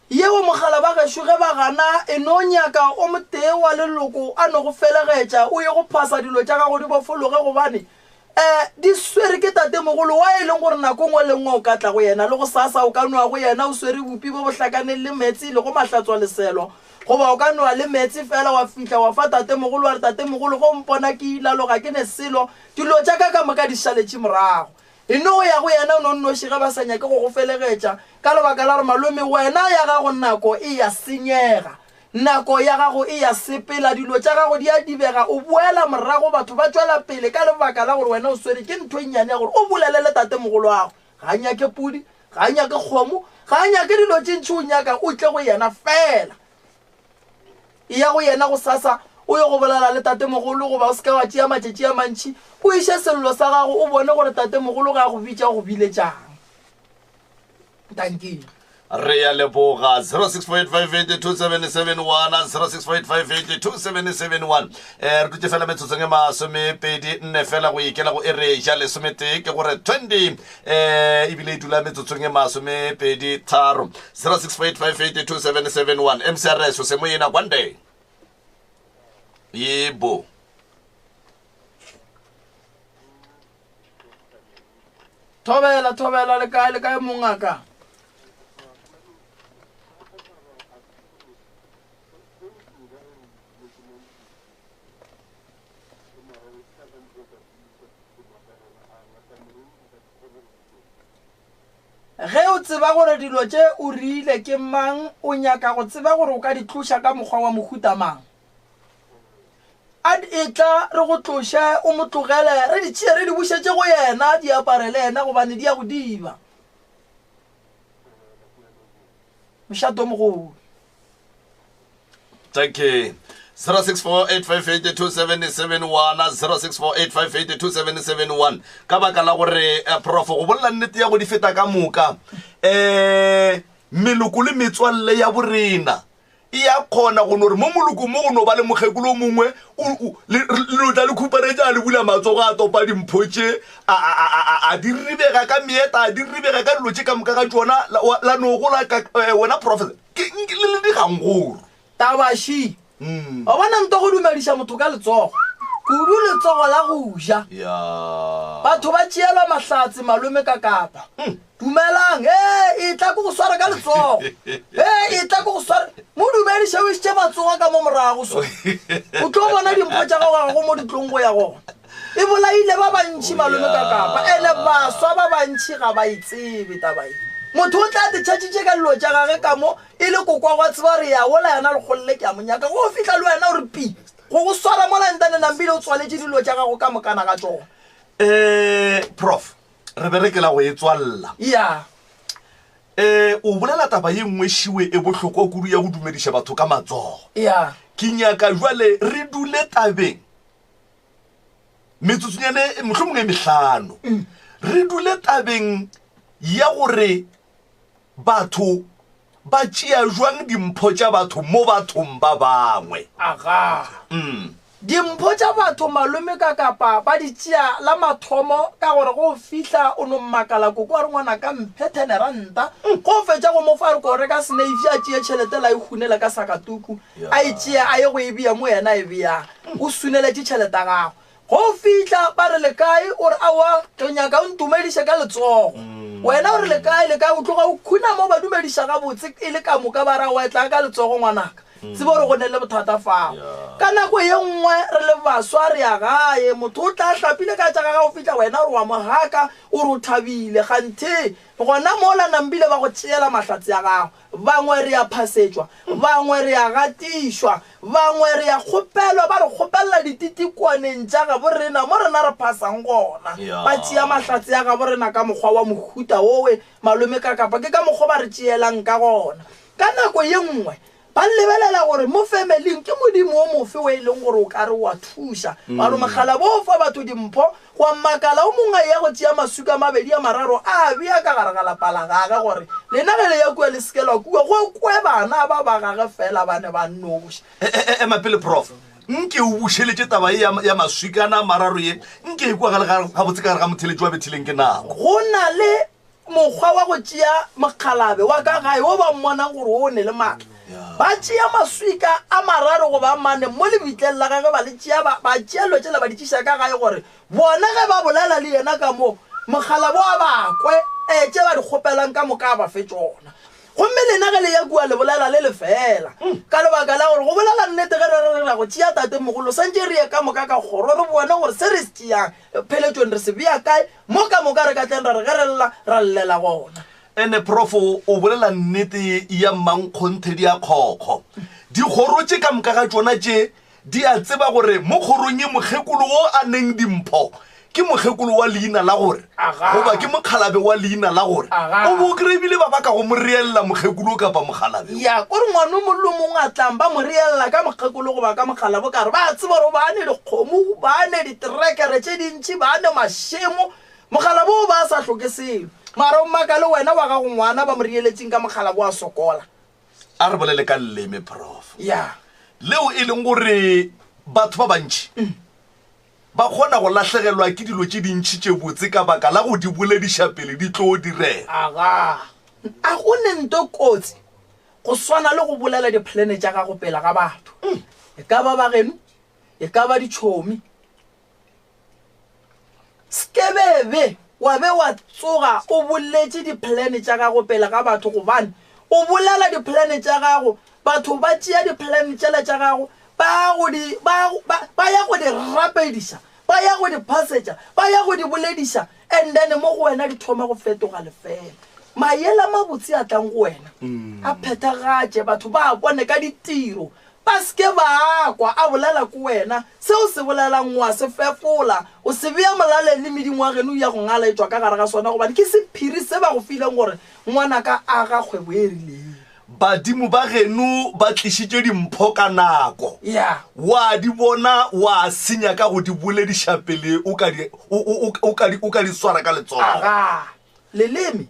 yeo mogala ba gešo ge ba gana e no nyaka o motee wa leloko a no go felegetša o ye go phasa dilo tša gago di bofologe gobane um di swere ke tatemogolo wa e leng gore nako nngwe le nngwe o ka tla go yena le go sasa o ka noa go yena o swere bupi bo bo hlakaneng le meetse le go mahlatswa leselo goba o ka noa le meetse fela wa fihla wa fa tatemogolo wa re tatemogolo go mpona ke ilaloga ke ne selo dilo tša ka ka moka di šaletše morago E no ya go yena o no nnoši ge ba sa nyake go go felegetša ka lebaka la gore malome wena ya gago nako e ya senyega, nako ya gago e ya sepela, dilo tša gago di a dibega, o boela morago, batho ba tšwela pele ka lebaka la gore wena o swere ke ntho e nnyane ya gore o bolele le tatemogoloago. Ga a nyake pudi, ga a nyake kgomo, ga a nyake dilo tše ntši, o nyaka o tle go yena feela. Eya go yena gosasa, o ye go bolela le tatemogolo, goba o se ke wa tšea matšatši a mantši, o iše sello sa gago, o bone gore tatemogolo ge a go bitša o go biletšang. Dankie. Re a leboga. 0648582771 0648582771 eh re dutše fela metsotsong e masomepedi nne fela go ikela go ere ja lesometee ke gore 20 eh ebile e dula metsotsong e masomepedi tharo 0648582771 mcrs o se moyena kwande yebo Thobela, thobela, le kae, le kae mongaka? Ge o tseba gore dilo tše o rile ke mang, o nyaka go tseba gore o ka di tloša ka mokgwa wa mohuta mang. A etla re go tloše, o mo tlogele, re di tšee re di bušetše go yena, di aparele yena gobane di ya go diba. Mošato o mogolo. Thank you. 0648582771 0648582771 ka baka la gore eh, prof go bolela nnete ya go di feta ka moka um meloko le metswalle ya borena e ya kgona go no re mo molokong mo go no ba le mokgekolo o mongwe le no tla le khuparetša a le bula matsogo a topa dimpho tše a di ribega ka meeta a di ribega ka dilo tše ka moka ga tšona la no gola eh, wena professor ke le le digangoro Tabaši, Wa bona nto go dumediša motho ka letsogo, kudu letsogo la go ja. Batho ba tšeelwa mahlatse malome ka kapa. Dumelang, ee, etla ke go sware ka letsogo. Ee, etla ke go sware. Mo dumediše o išitše matsogo ka mo morago so. O tlo bona dimpho tša gago ga go mo di tlong go ya gona. E bolaile ba bantši malome ka kapa, ene baswa ba bantši ga ba e tsebe taba ye. Motho o tla te tšhatšitše ka dilo tša gage ka mo E le kokwa gwa tseba gore ya wola yena lekgolle ke a mo nyaka. Go fihla le wena o re pi, go go swara mola ntane nambile o tswaletše dilo tša gago ka mokana ga tšona. Eh, Prof, re berekela go e tswalela. Ya. Eh, o bolela taba ye nngwe šiwe e bohlokwa kudu ya go dumediša batho ka matsogo. Ya. Ke nyaka jwale re dule tabeng metsotsonyane mohlomongwe e mehlano. Re dule tabeng ya gore Batho ba tšea jwang dimpho tša batho mo bathong ba bangwe? Agaa. Dimpho tša batho malome ka kapa ba di tšea la mathomo ka gore go fihla o no makala koko a re ngwanaka mphe thene ranta. Go fetša go mo fa a re ko reka seneifi a tšee tšhelete la e hunela ka sakatuku a e tšee a ye go e bea mo yena a e beyang. O suneletše tšhelete ya gagwe. Go fihla ba re le kae, o re aowa, re nyaka o ntumediše ka letsogo. Wena o re le kae, le kae, o tloga o khunama o ba dumediša gabotse e le ka moka ba re aowa, etla ka letsogo ngwanaka. Tsebo gore go ne le bothata fao. Ka nako ye nngwe re le baswa re ya gae, motho o tla hlapile ka tša gagwe go fihla wena o re wa mo haka, o re o thabile, kganthe gona mola nambile ba go tšeela mahlatse a gago. Bangwe re a phasetšwa, bangwe re a gatišwa, bangwe re a kgopelwa, ba re kgopelela dititikwaneng tša gabo rena mo rena re phasang gona. Ba tšea mahlatse a gabo rena ka mokgwa wa mohuta wowe, malome ka kapa ke ka mokgwa ba re tšeelang ka gona. Ka nako ye nngwe ba lebelela gore mo femeling ke modimo wo mofe wo e leng gore o ka re o a thuša. Ba re mogala bo o fa batho dimpho, gwa makala o mongwe a eya go tšea maswika a mabedi a mararo a a bea ka gare ga lapa la gage gore lena ge le ya kua le se ke lwa kua, go kwe bana ba ba gage fela ba ne ba nnoši. Ema pele Prof. Nke o bušeletše taba ye ya maswikana a mararo ye, nke e kwagale gabotse ka gare ga motheletši wa bethileng ke nako. Go na le Mokgwa wa go tšea mokgalabe wa ka gae wo ba mmonang gore o ne le maatla. Ba tšea maswika a mararo goba a mane mo lebitleng la gagwe ba le tšea ba, ba tšea dilo tšela ba di tliša ka gae gore bona ge ba bolela le yena ka mo, mokgalabo a ba kwe, ee, tše ba di kgopelang ka moka a ba fe tšona. Gomme lena ge le ya kua le bolela le lefeela, ka lebaka la gore go bolela nnete ge re re re ra go tšea tatemogolo, swantše re ye ka moka ka kgoro re bone gore se re se tšeang pheletšong re se bea kae, Mo ka moka re ka tleng ra re ge re lla, ra llela gona. Ene prof o bolela nnete ya mmankgonthe di a kgokgo. Dikgoro tše ka moka ga tšona tše di a tseba gore mo kgorong ye mokgekolo wo a neng dimpho ke mokgekolo wa leina la gore goba ke mokgalabe wa leina la gore o bo kry ebile ba baka go mo reelela mokgekolo kapa mokgalabe. Ya kore ngwana o mong le o mongwe a tlang ba mo reelela ka mokgekolo goba ka mokgalabo ka re ba tseba gore ba ne dikgomo, ba ne ditrekere tše dintši, ba ne mašemo. Mokgalabo o ba a sa hloke selo. Mara o maka le wena wa gago ngwana ba mo reeletšeng ka mokgalabo a sokola. A re bolele ka leleme, Prof. Ya. Leo e leng gore batho ba bantši ba kgona go lahlegelwa ke dilo tše dintši tše botse ka baka la go di bolediša pele di tlo direga. Aga. A go ne nto kotsi go swana le go bolela dipolane tša gago pele ga batho. E ka ba ba geno, e ka ba ditšhomi. Skebebe wa be wa tsoga o boletše di-plan tša gago pele ga batho gobane o bolela di-plan tša gago, batho ba tšea di-plan tšela tša gago ba go di, ba, ba, ba ya go di rapediša, ba ya go di phasetša, ba ya go di bolediša and then mo go wena di thoma go fetoga lefela. Maele a mabotse a tlang go wena a phethagatše, batho ba a bone ka ditiro. Ba se ke ba kwa a bolela ko wena. Se o se bolelang o a se fefola, o se bea molaleng le medimo wa geno ya go ngala e tšwa ka gare ga sona, gobane ke sephiri se ba go fileng gore ngwanaka aga kgwebo e rileng. Badimo ba geno ba tlišitše dimpho ka nako, Ya. wa di bona wa senya ka go di bolediša pele o ka di, o, o, o, o ka di, o ka di swara ka letsogo. Aga. Leleme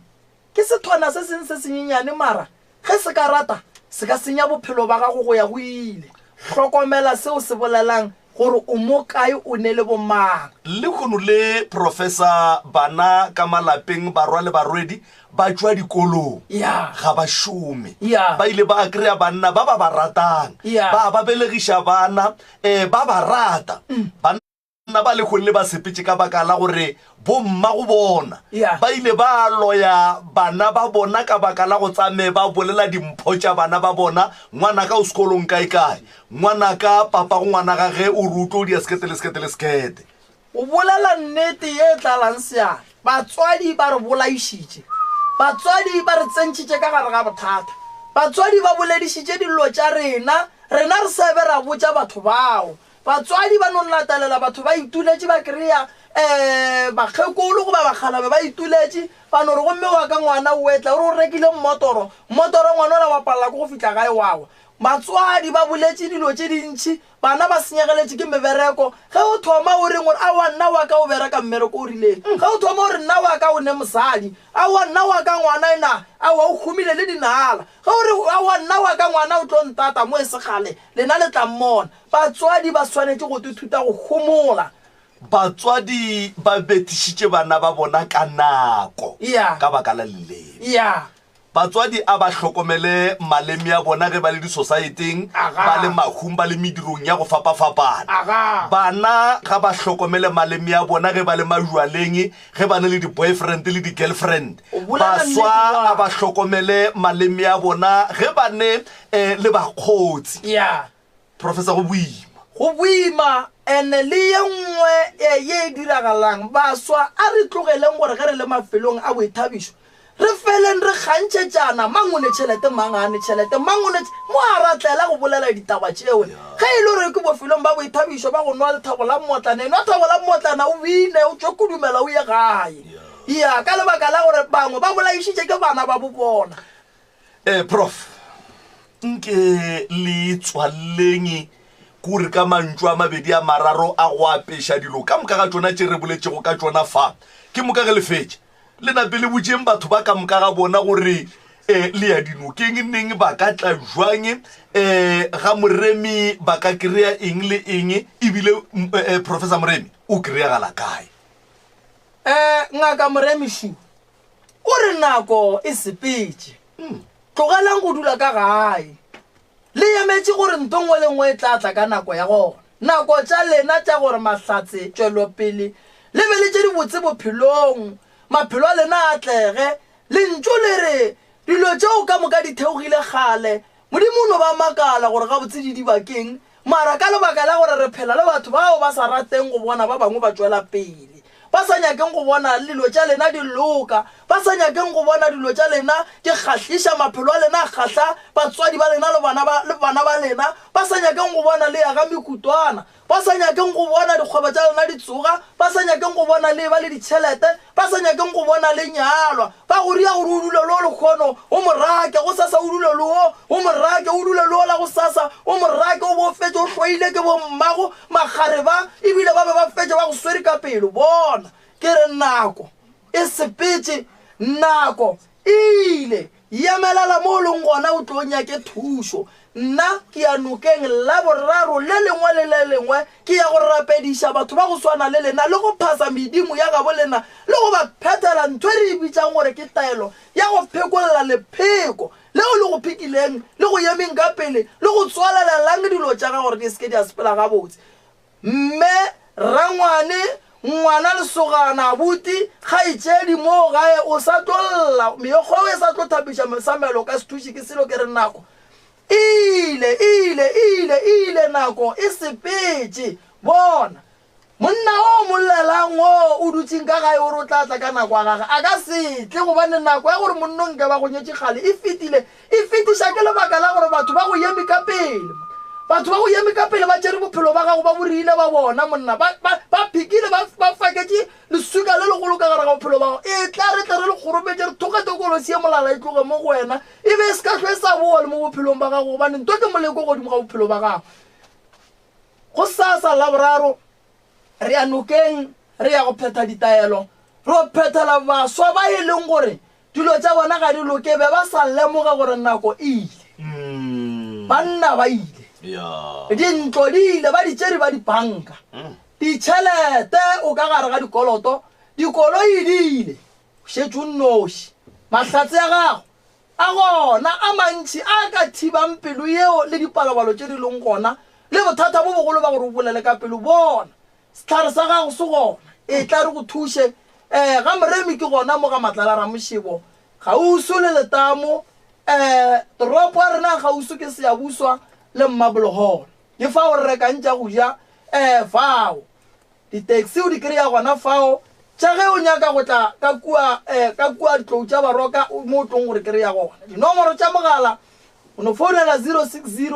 ke sethwana se seng se senyenyane mara Ge se ka rata, se ka senya bophelo ba gago go ya go ile. Hlokomela se o se bolelang, gore o mo kae, o ne le bomang. Lehono le, Professor, bana ka malapeng, barwa le barwedi, ba tšwa dikolong. Ya. Ga ba šome. Ya. Ba ile ba kry-a banna ba ba ba ratang. Ya. Ba ba belegiša bana, um ba ba rata. Banna ba lehono le ba sepetše ka baka la gore bomma go bona Yeah. ba ile ba loya bana ba bona ka baka la go tsame ba bolela dimpho tša bana ba bona, ngwanaka o sekolong kae-kae, ngwanaka papa go ngwana gage o re o tlo dia sekete le sekete le sekete. O bolela nnete ye e tlalang seatla. Batswadi ba re bolaišitše. Batswadi ba re tsentšhitše ka gare ga bothata. Batswadi ba boledišitše dillo tša rena, rena re sa be ra botša batho bao. Batswadi ba no latelela batho ba ituletše ba kry-a um bakgekolo goba bakgalabe ba ituletše ba no re gomme wa ka ngwana o etla o re o rekile mmotoro, mmotoro ngwana ola wa palela ke go fihla gae wa wa. Batswadi ba boletše dilo tše dintši, bana ba senyegeletše ke mebereko. Ge o thoma o reng o re aowa nna wa ka o bereka mmereko o rileng, ge o thoma o re nna wa ka o ne mosadi, aowa nna wa ka ngwana ena aowa o humile le dinala, ge o re aowa nna wa ka ngwana o tlo ntata mo e se kgale lena le tla mmona. Batswadi ba swanetše go ithuta go homola. Batswadi ba bethišitše bana ba bona ka nako Ya. ka baka la leleme. Ya. Batswadi a ba hlokomele maleme a bona ge ba le disosaeteng, ba le mahung, ba le medirong ya go fapafapana. Bana ga ba hlokomele maleme a bona ge ba le majwaleng, ge ba na le di-boyfriend le di-girlfriend. Baswa a ba hlokomele maleme a bona ge ba ne um le bakgotsi. Professor, go boima. Go boima and-e le ye nngwe ye e diragalang, baswa a re tlogeleng gore ge re le mafelong a boithabišo re feleng re kgantšhetšana, mang o ne tšhelete, mang ga a ne tšhelete, mang o ne mo a ratlela go bolela ditaba tšeo. Ge e le gore ke bofelong ba boithabišo ba go nwa lethabo la mmotlana, enwa thabo la mmotlana o bine, o tšwe kudumela o ye gae. Ya, ka lebaka la gore bangwe ba bolaišitše ke bana ba bo bona. Eh, Prof, nke le tswalleng kore ka mantšu a mabedi a mararo a go apeša dilo ka moka ga tšona tše re boletšego ka tšona fa. Ke moka ge le fetša, le nape le botšeng batho ba ka moka ga bona gore um le ya dinokeng neng, ba ka tla jwang, um ga Moremi ba ka kry-a eng le eng, ebile um Professor Moremi o kry-agala kae? Um Ngaka Moremi Shu, O re nako e sepetše. Tlogelang go dula ka gae le emetše gore ntho nngwe le nngwe e tla tla ka nako ya gona. Nako tša lena tša gore mahlatse, tšwelopele le be le tše dibotse bophelong, maphelo a lena a atlege. Lentšu le re dilo tšeo ka moka di theogile kgale. Modimo o no ba makala gore gabotse di diba ke'ng, mara ka lebaka la gore re phela le batho bao ba sa rateng go bona ba bangwe ba tšwela pele, ba sa nyakeng go bona dilo tša lena di loka, ba sa nyakeng go bona dilo tša lena di kgahliša, maphelo a lena a kgahla batswadi ba lena le bana ba, le bana ba lena, ba sa nyakeng go bona le aga mekutwana, Ba sa nyakeng go bona dikgwebo tša lena di tsoga, ba sa nyakeng go bona le eba le ditšhelete, ba sa nyakeng go bona le nyalwa. Ba go ria gore o dule le o lekgono, o mo rake, gosasa o dule le wo, o mo rake, o dule le wola gosasa, o mo rake, o bo o fetše o hloile ke bommago, makgareba, ebile ba be ba fetše ba go swere ka pelo. Bona, ke re nako e sepetše, nako e ile. Yemelela mo o leng gona o tlo nyake thušo. Nna ke ya nokeng Laboraro le lengwe le le lengwe, ke ya go rapediša batho ba go swana le lena le go phasa medimo ya gabo lena le go ba phethela ntho e re e bitšang gore ke taelo ya go phekolla lepheko leo le go phekileng le go yemeng ka pele le go tswalelelang dilo tša gago gore di se ke di a sepela gabotse. Mme, rangwane, ngwana, lesogana, abuti, kgaetšedi, moo gae o sa tlo lla, meokgo e sa tlo thapiša mesamelo ka sethuši ke selo ke re nako e ile, e ile, e ile, e ile nako e sepetše. Bona, monna o mo llelang wo o dutšeng ka gae o re o tla tla ka nako ya gage, a ka se tle gobane nako ya gore monno nke ba go nyetše kgale e fetile. E fetiša ke lebaka la gore batho ba go eme ka pele. Batho ba go eme ka pele ba tšere bophelo ba gago ba bo rile ba bona, monna. Ba, ba, ba phikile, ba, ba faketše leswika le legolo ka gare ga bophelo ba gago. Etla re tle re le kgorometše, re thoge tokolosi ye molala e tloge mo go wena, e be e se ka hlwe e sa boa le mo bophelong ba gago, gobane nto ke moleko godimo ga bophelo ba gago. Gosasa, Laboraro, re ya nokeng, re ya go phetha ditaelo, re yo phethela baswa ba e leng gore Dilo tša bona ga di loke, be ba sa lemoge gore nako e ile. Banna ba ile. Dintlo di ile, ba di tšere ba di banka. Ditšhelete o ka gare ga dikoloto, dikoloi di ile. O šetše o nnoši. Mahlatse a gago a gona a mantši a ka thibang pelo yeo le dipalopalo tše di leng gona le bothata bo bogolo ba gore o bolele ka pelo. Bona, Sehlare sa gago se gona, etla re go thuše. Ee, ga Moremi ke gona mo ga Matlala Ramošebo, kgauswi le letamo. Ee, toropo ya rena ya kgauswi ke Seyabuswa le Mmaboloholo. Ke fao re rekang tša go ja. Ee, fao. Di-taxi o di kry-a gona fao. Tša ge o nyaka go tla ka kua, ee, ka kua Ditlou tša Baroka, mo o tlong go re kry-a gona. Dinomoro tša mogala, o no founela 060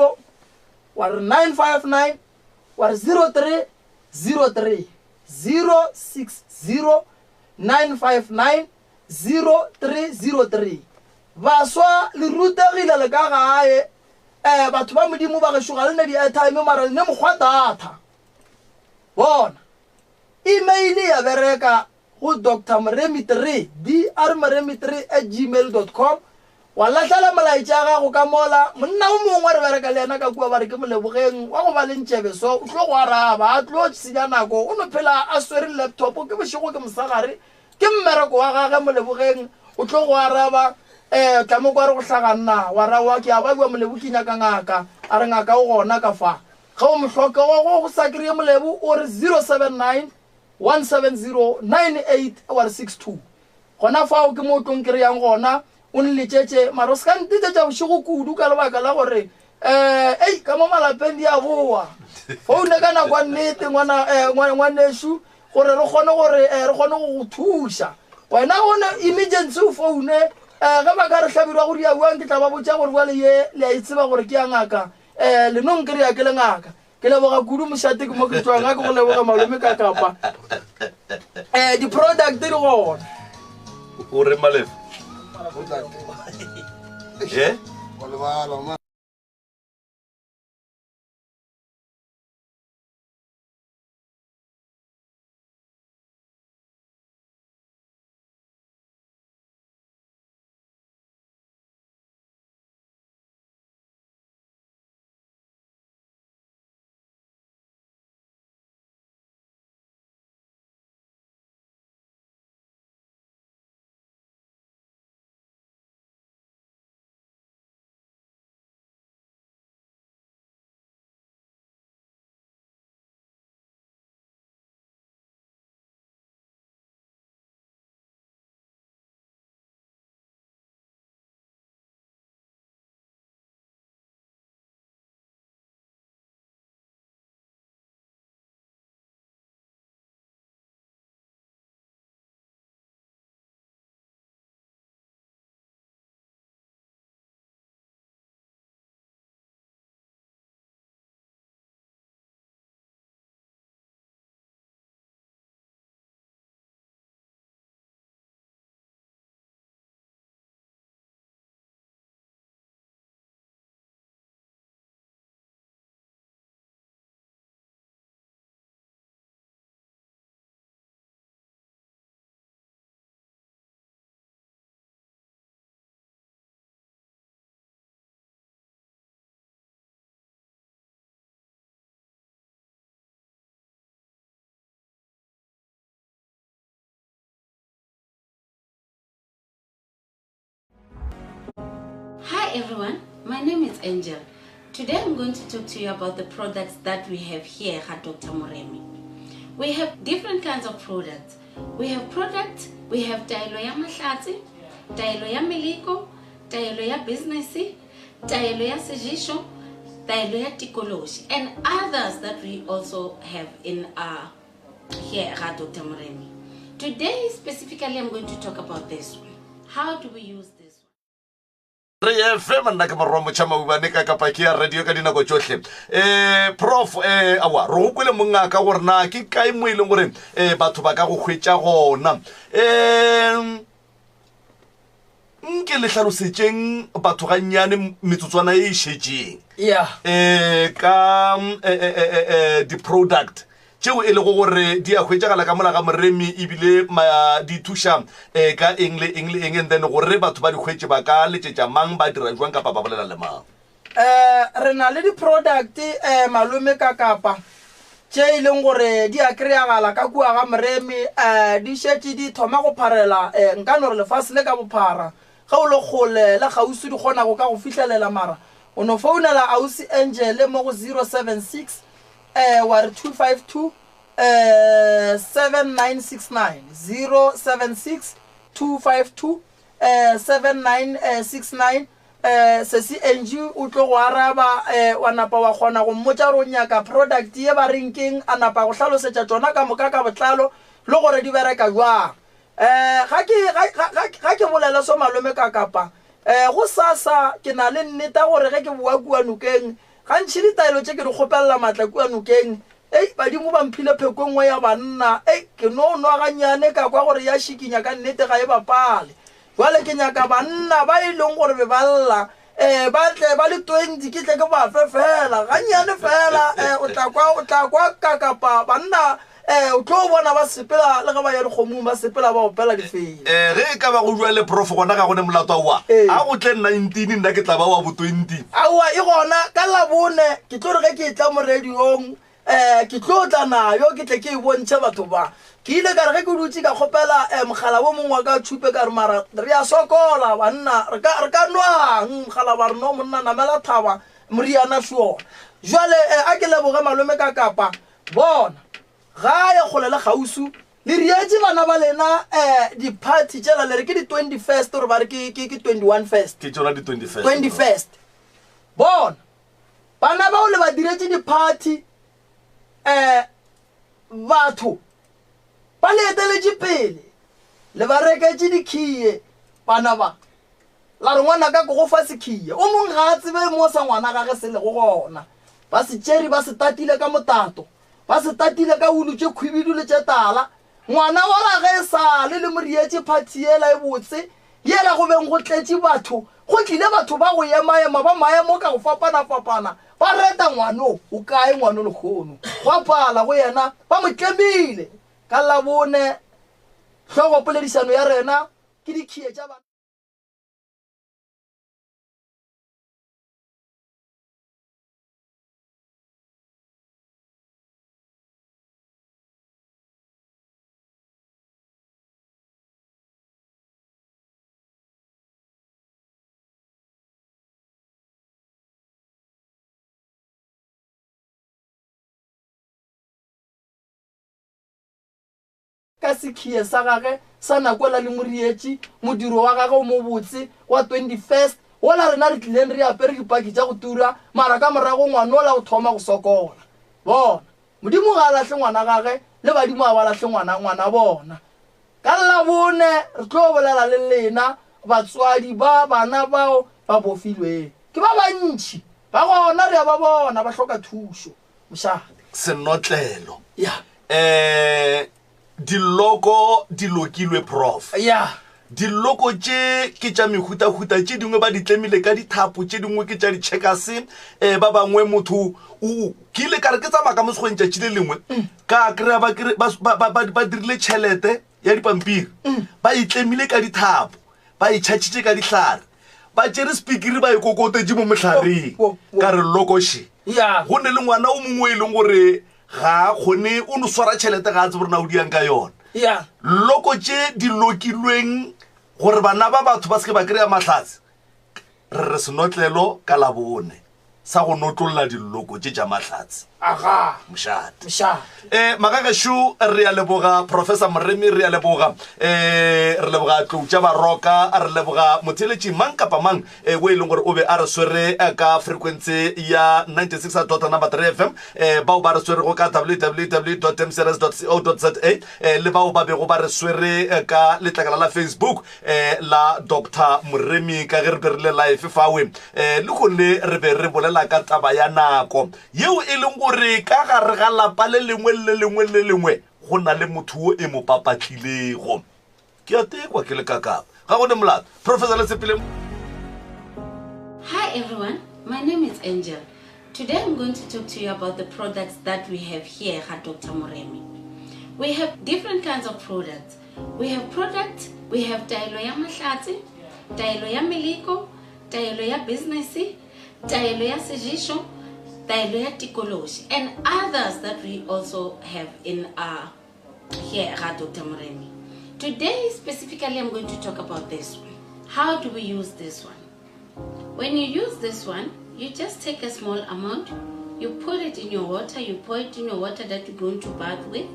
wa re 959 wa re 0303 060 959 0303. Baswa le rutegile le ka gae. Eh, batho ba Modimo ba gešo ga le ne di-airtime mara le ne mokgwa data. Bona, email ya bereka go Doctor Moremi 3, drmoremi3 at gmail dot com, wa lahlela molaetša ya gago ka mola. Monna o mongwe re bereka le yena ka kua ba re ke Molebogeng wa go ba le ntšebe so, o tlo go araba, a tlo senya nako, o no phela a swere laptop, ke bošego ke mosegare, ke mmereko wa gage Molebogeng, o tlo go araba. Um tla mo kwa re go hlaga nna, wa ra wa ke a babja Molebu ke nyaka ngaka, a re ngaka o gona ka fa. Ge o mo hloka wa go go sa kry-e Molebu o re 079 170 98 wa re 62. Gona fao ke mo o tlo nkry-ang gona, o nletšetše, mara o se ka ntetšetša bošego kudu ka lebaka la gore um ei ka mo malapeng di a boa. Foune ka nako ya nnete ngwana, eh, ngwanešu gore re kgone gore eh, re kgone go go thuša wena o ne emergency o foune um ge ba ka re hlabirwa go diauang ke tla ba botša gore bjale ye le a e tseba gore ke ya ngaka um lenong ke re ya ke le ngaka ke leboga kudu mošate ke mo ke tswang ga ke go leboga malome ka kapa um di-product di gona o re malefa e Hi everyone, my name is Angel. Today I'm going to talk to you about the products that we have here at Dr. Moremi. We have different kinds of products. We have products, we have taelo ya mahlatse, taelo ya meleko, taelo ya business, taelo ya sejisho, taelo ya tikološi, and others that we also have in our here at Dr. Moremi. Today specifically I'm going to talk about this one. How do we use this one? Re fm nna ke morwa motšha maubane ka kapa ke ya radio ka dinako tšohle um prof um awa re go kwele mongaka gore na ke kae mo e leng gore um batho ba ka go hwetša gona um nke le hlalosetšeng batho gannyane metsotswana e e šetšeng yeah um ka di-product tšeo e lego gore di a hwetšagala ka mola ga moremi ebile di thuša um ka eng le eng le eng and then gore batho ba di hwetše ba ka letšetša mang ba dira jwang kapa ba bolela le mang um re na le di-product um malome ka kapa tše e leng gore di a kry-agala ka kua ga moremi um di šetše di thoma go pharela um nka no re lefase le ka bophara ge o le kgole le kgauswi di kgona go ka go fihlelela mara o no founela ausi Angel mo go 076 eh, wa re 252 eh, 7969 076 252 eh, 7969 eh, sesi Angie o tlo go araba eh, wa napa wa kgona go mmotša gore o nyaka product ye ba reng keng a napa go hlalosetša tšona ka moka ka botlalo le gore di bereka jwang Eh, ga ke, ga, ga, ga, ga ke bolele so malome ka kapa. Eh, go sasa ke na le nneta gore ge ke boa kua nokeng, gantši ditaelo tše ke di kgopelela maatla kua nokeng. Ei, badimo ba mphile pheko e nngwe ya banna. Ei, ke no nwa gannyane ka kwa gore ya šikinya ka nnete ga e bapale. Bjale ke nyaka banna ba e leng gore be ba lla, um ba tle ba le 20 ke tle ke ba fe fela gannyane fela um o tla kwa o tla kwa ka kapa banna um o tlo bona ba sepela le ge ba ya dikgomong ba sepela ba opela difela um ge e ka ba go bua le prof gona ga gone molato aowa Ee. a go tle 19 nna ke tla ba wa bo 20 aowa e gona ka labone ke tlo re ge ke e tla mo radiong um ke tlo tla nayo ke tle ke e bontšhe batho ba. Ke ile ka re ge ke dutše ka kgopela um mogala wo mongwe wa ka tšhupe ka re mara re a sokola banna re ka re ka nwang mogala ba re no monna namela thaba moriana sure. Jwale um a ke leboge malome ka kapa bona gae kgole le kgausu le rietše bana ba lena um di-party tšela le re ke di-twenty first gore ba re ke ke ke 21 first Ke tšona di 21st. 21st bona bana bao le ba diretše di-party um batho ba le eteletše pele le ba reketše dikhiye bana ba la re ngwana ka ke go fa sekhiye o mongwe ga a tsebe mo sa ngwana gage se lego gona ba se tšere ba se tatile ka motato ba se tatile ka ulu tše khwibidu le tše tala Ngwana wola ge e sa le le mo rietše phathi yela e botse, yela go beng go tletše batho, go tlile batho ba go emaema ba maemo ka go fapanafapana, ba reta ngwano. O kae ngwano lehono? Gwa pala go yena, ba mo tlemile. Ka Labone, hlogopoledišano ya rena ke dikhiye tša bana. Ka sekhiye sa gage sa nakwela le morietši, modiro wa gage o mobotse wa 21st, wola rena re tlileng re apere dipaki tša go tura, mara ka morago ngwanola o thoma go sokola. Bona! Modimo ga a lahle ngwana gage, le badimo ga ba lahle ngwana, ngwana bona. Ka Labone re tlo bolela le lena batswadi ba bana bao ba bofilweng. Ke ba bantši ba gona re a ba bona ba hloka thušo. Mošate. Senotlelo. Ya. Eh, Diloko di lokilwe Prof. Ya. Diloko tše ke tša mehutahuta, tše dingwe ba di tlemile ka dithapo, tše dingwe ke tša ditšhekase. Um ba bangwe motho o ke ile ka re ke tsamaya ka mo sekgweng tšatši le lengwe ka kry-a ba kry- ba- ba- ba- ba- ba dirile tšhelete ya dipampiri ba e tlemile ka dithapo ba e tšhatšhitše ka dihlare ba tšere sepikiri ba e kokotetše mo mohlareng Wo, wo, wo. ka re lokoše Ya. go ne le ngwana o mongwe e leng gore Ga a kgone, o no swara tšhelete ga a tsebe gore na o diang ka yona. Yeah. Loko tše di lokilweng gore bana ba batho ba se ke ba kry-a mahlatse, re re senotlelo ka Labone sa go notlolla dilloko tše tša mahlatse. Aga. Mošate. Mošate. Eh, magagešo re a leboga Professor Moremi, re a leboga eh, re leboga Tlou tša Baroka, re leboga motheeletši mang kapa mang eh, o e leng gore o be a re swere eh, ka frequency ya 96 dot number 3 FM eh, bao ba re swerego ka www mcrs co za eh, le bao ba bego ba re swere eh, ka letlakala la facebook eh, la dr moremi ka ge re be re le life fawe eh, le gonne re be re bolela ka taba ya nako yeo e leng gore ka gare ga lapa le lengwe le lengwe le lengwe go na le motho wo e mo papatlilego Ke a tekwa ke le kakapa. Ga go ne molato. Professor Letsepile. Hi everyone, my name is Angel. Today I'm going to talk to you about the products that we have here at Dr. Moremi. We have different kinds of products. We have products, we have taelo ya mahlatse, taelo ya meleko, taelo ya business, taelo ya sejisho, taelo ya tikoloshi, and others that we also have in our here at Dr. Moremi. Today specifically I'm going to talk about this one. How do we use this one? When you use this one, you just take a small amount, you put it in your water, you pour it in your water that you're going to bath with,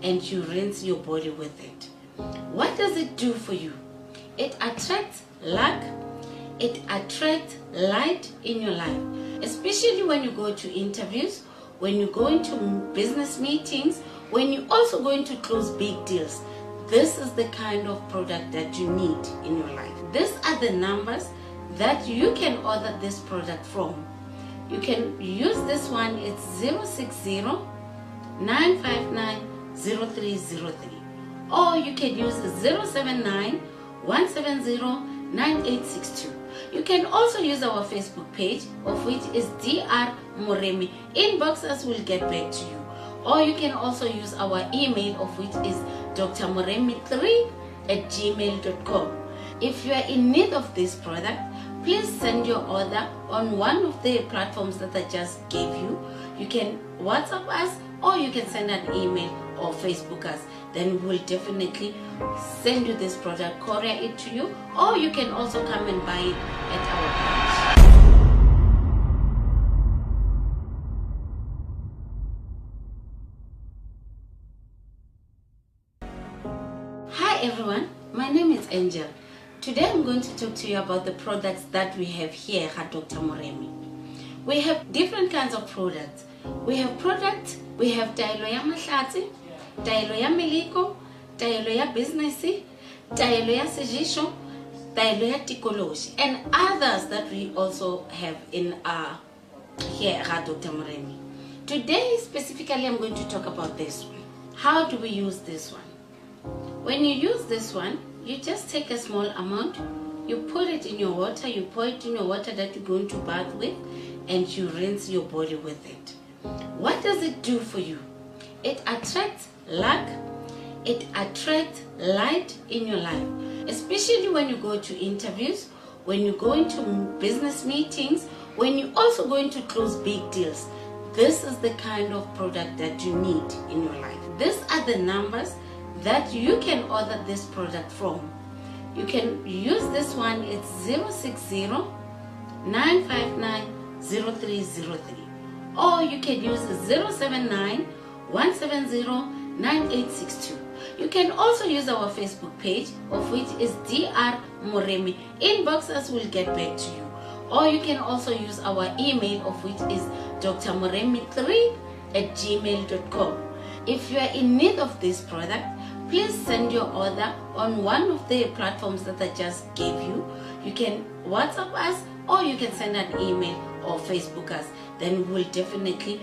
and you rinse your body with it. What does it do for you? It attracts luck, it attracts light in your life, especially when you go to interviews, when you go into business meetings, when you're also going to close big deals. This is the kind of product that you need in your life. These are the numbers that you can order this product from. You can use this one, it's 060 959 0303. Or you can use 079 170 9862. You can also use our Facebook page, of which is DR Moremi. Inbox us, we'll get back to you. Or you can also use our email, of which is drmoremi3 at gmail.com. If you are in need of this product, please send your order on one of the platforms that I just gave you. You can WhatsApp us or you can send an email or Facebook us. Then we'll definitely send you this product, courier it to you, or you can also come and buy it at our branch. Hi everyone, my name is Angel. Today I'm going to talk to you about the products that we have here at Dr. Moremi. We have different kinds of products. We have products, we have taelo ya mahlatse, taelo ya meleko, taelo ya business, taelo ya sejisho, taelo ya tikoloshi, and others that we also have in our here at Dr. Moremi. Today specifically I'm going to talk about this one. How do we use this one? When you use this one, you just take a small amount, you put it in your water, you pour it in your water that you're going to bath with, and you rinse your body with it. What does it do for you? It attracts luck, it attracts light in your life, especially when you go to interviews, when you go into business meetings, when you're also going to close big deals. This is the kind of product that you need in your life. These are the numbers that you can order this product from. You can use this one, it's 060 959 0303. Or you can use 079 170 9862. You can also use our Facebook page, of which is DR Moremi. Inbox us, we'll get back to you. Or you can also use our email, of which is drmoremi3 at gmail.com. If you are in need of this product, please send your order on one of the platforms that I just gave you. You can WhatsApp us or you can send an email or Facebook us. Then we'll definitely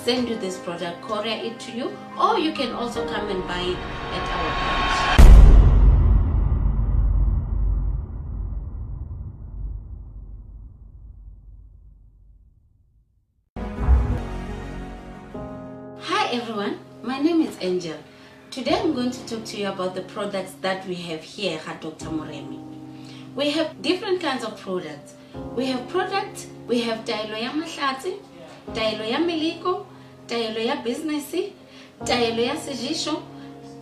send you this product, courier it to you, or you can also come and buy it at our branch. Hi everyone, my name is Angel. Today I'm going to talk to you about the products that we have here at Dr. Moremi. We have different kinds of products. We have products, we have taelo ya mahlatse, taelo ya meleko, taelo ya business, taelo ya sejisho,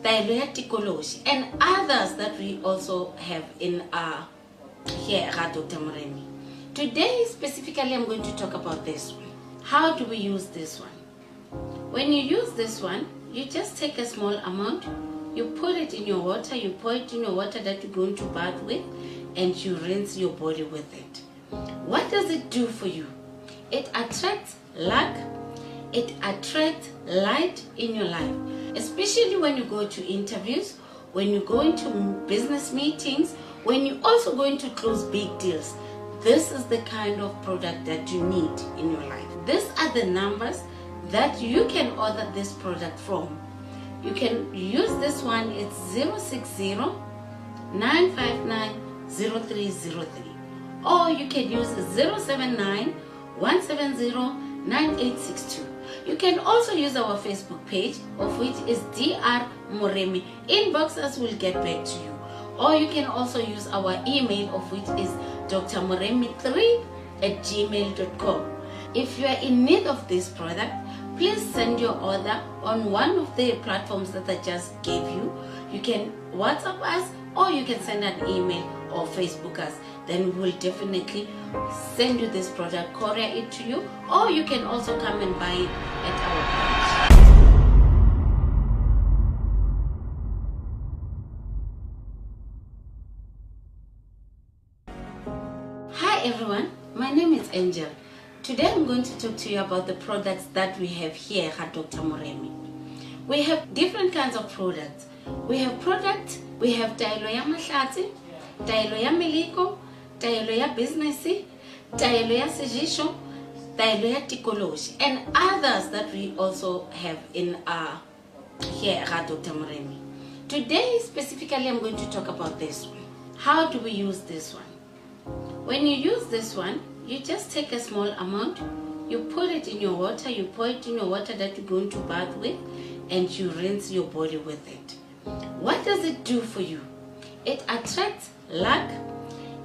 taelo ya tikoloshi, and others that we also have in our here at Dr. Moremi. Today specifically I'm going to talk about this one. How do we use this one? When you use this one, you just take a small amount, you put it in your water, you pour it in your water that you're going to bath with, and you rinse your body with it. What does it do for you? It attracts luck, it attracts light in your life, especially when you go to interviews, when you go into business meetings, when you're also going to close big deals. This is the kind of product that you need in your life. These are the numbers that you can order this product from. You can use this one, it's 060 959 0303. Or you can use 079 170 9862. You can also use our Facebook page, of which is DR Moremi. Inbox us, we'll get back to you. Or you can also use our email, of which is drmoremi3 at gmail.com. If you are in need of this product, please send your order on one of the platforms that I just gave you. You can WhatsApp us or you can send an email or Facebook us. Then we'll definitely send you this product, courier it to you, or you can also come and buy it at our branch. Hi everyone, my name is Angel. Today I'm going to talk to you about the products that we have here at Dr. Moremi. We have different kinds of products. We have products, we have taelo ya mahlatse, taelo ya meleko, taelo ya business, taelo ya sejisho, taelo ya tikoloshi, and others that we also have in our here at Dr. Moremi. Today specifically I'm going to talk about this one. How do we use this one? When you use this one, you just take a small amount, you put it in your water, you pour it in your water that you're going to bath with, and you rinse your body with it. What does it do for you? It attracts luck,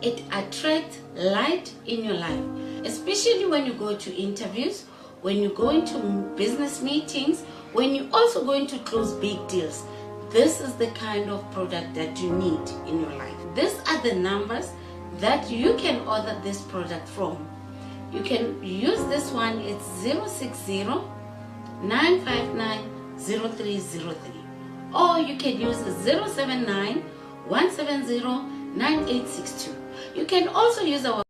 it attracts light in your life, especially when you go to interviews, when you go into business meetings, when you're also going to close big deals. This is the kind of product that you need in your life. These are the numbers that you can order this product from. You can use this one, it's 060 959 0303. Or you can use 079 170 9862. You can also use our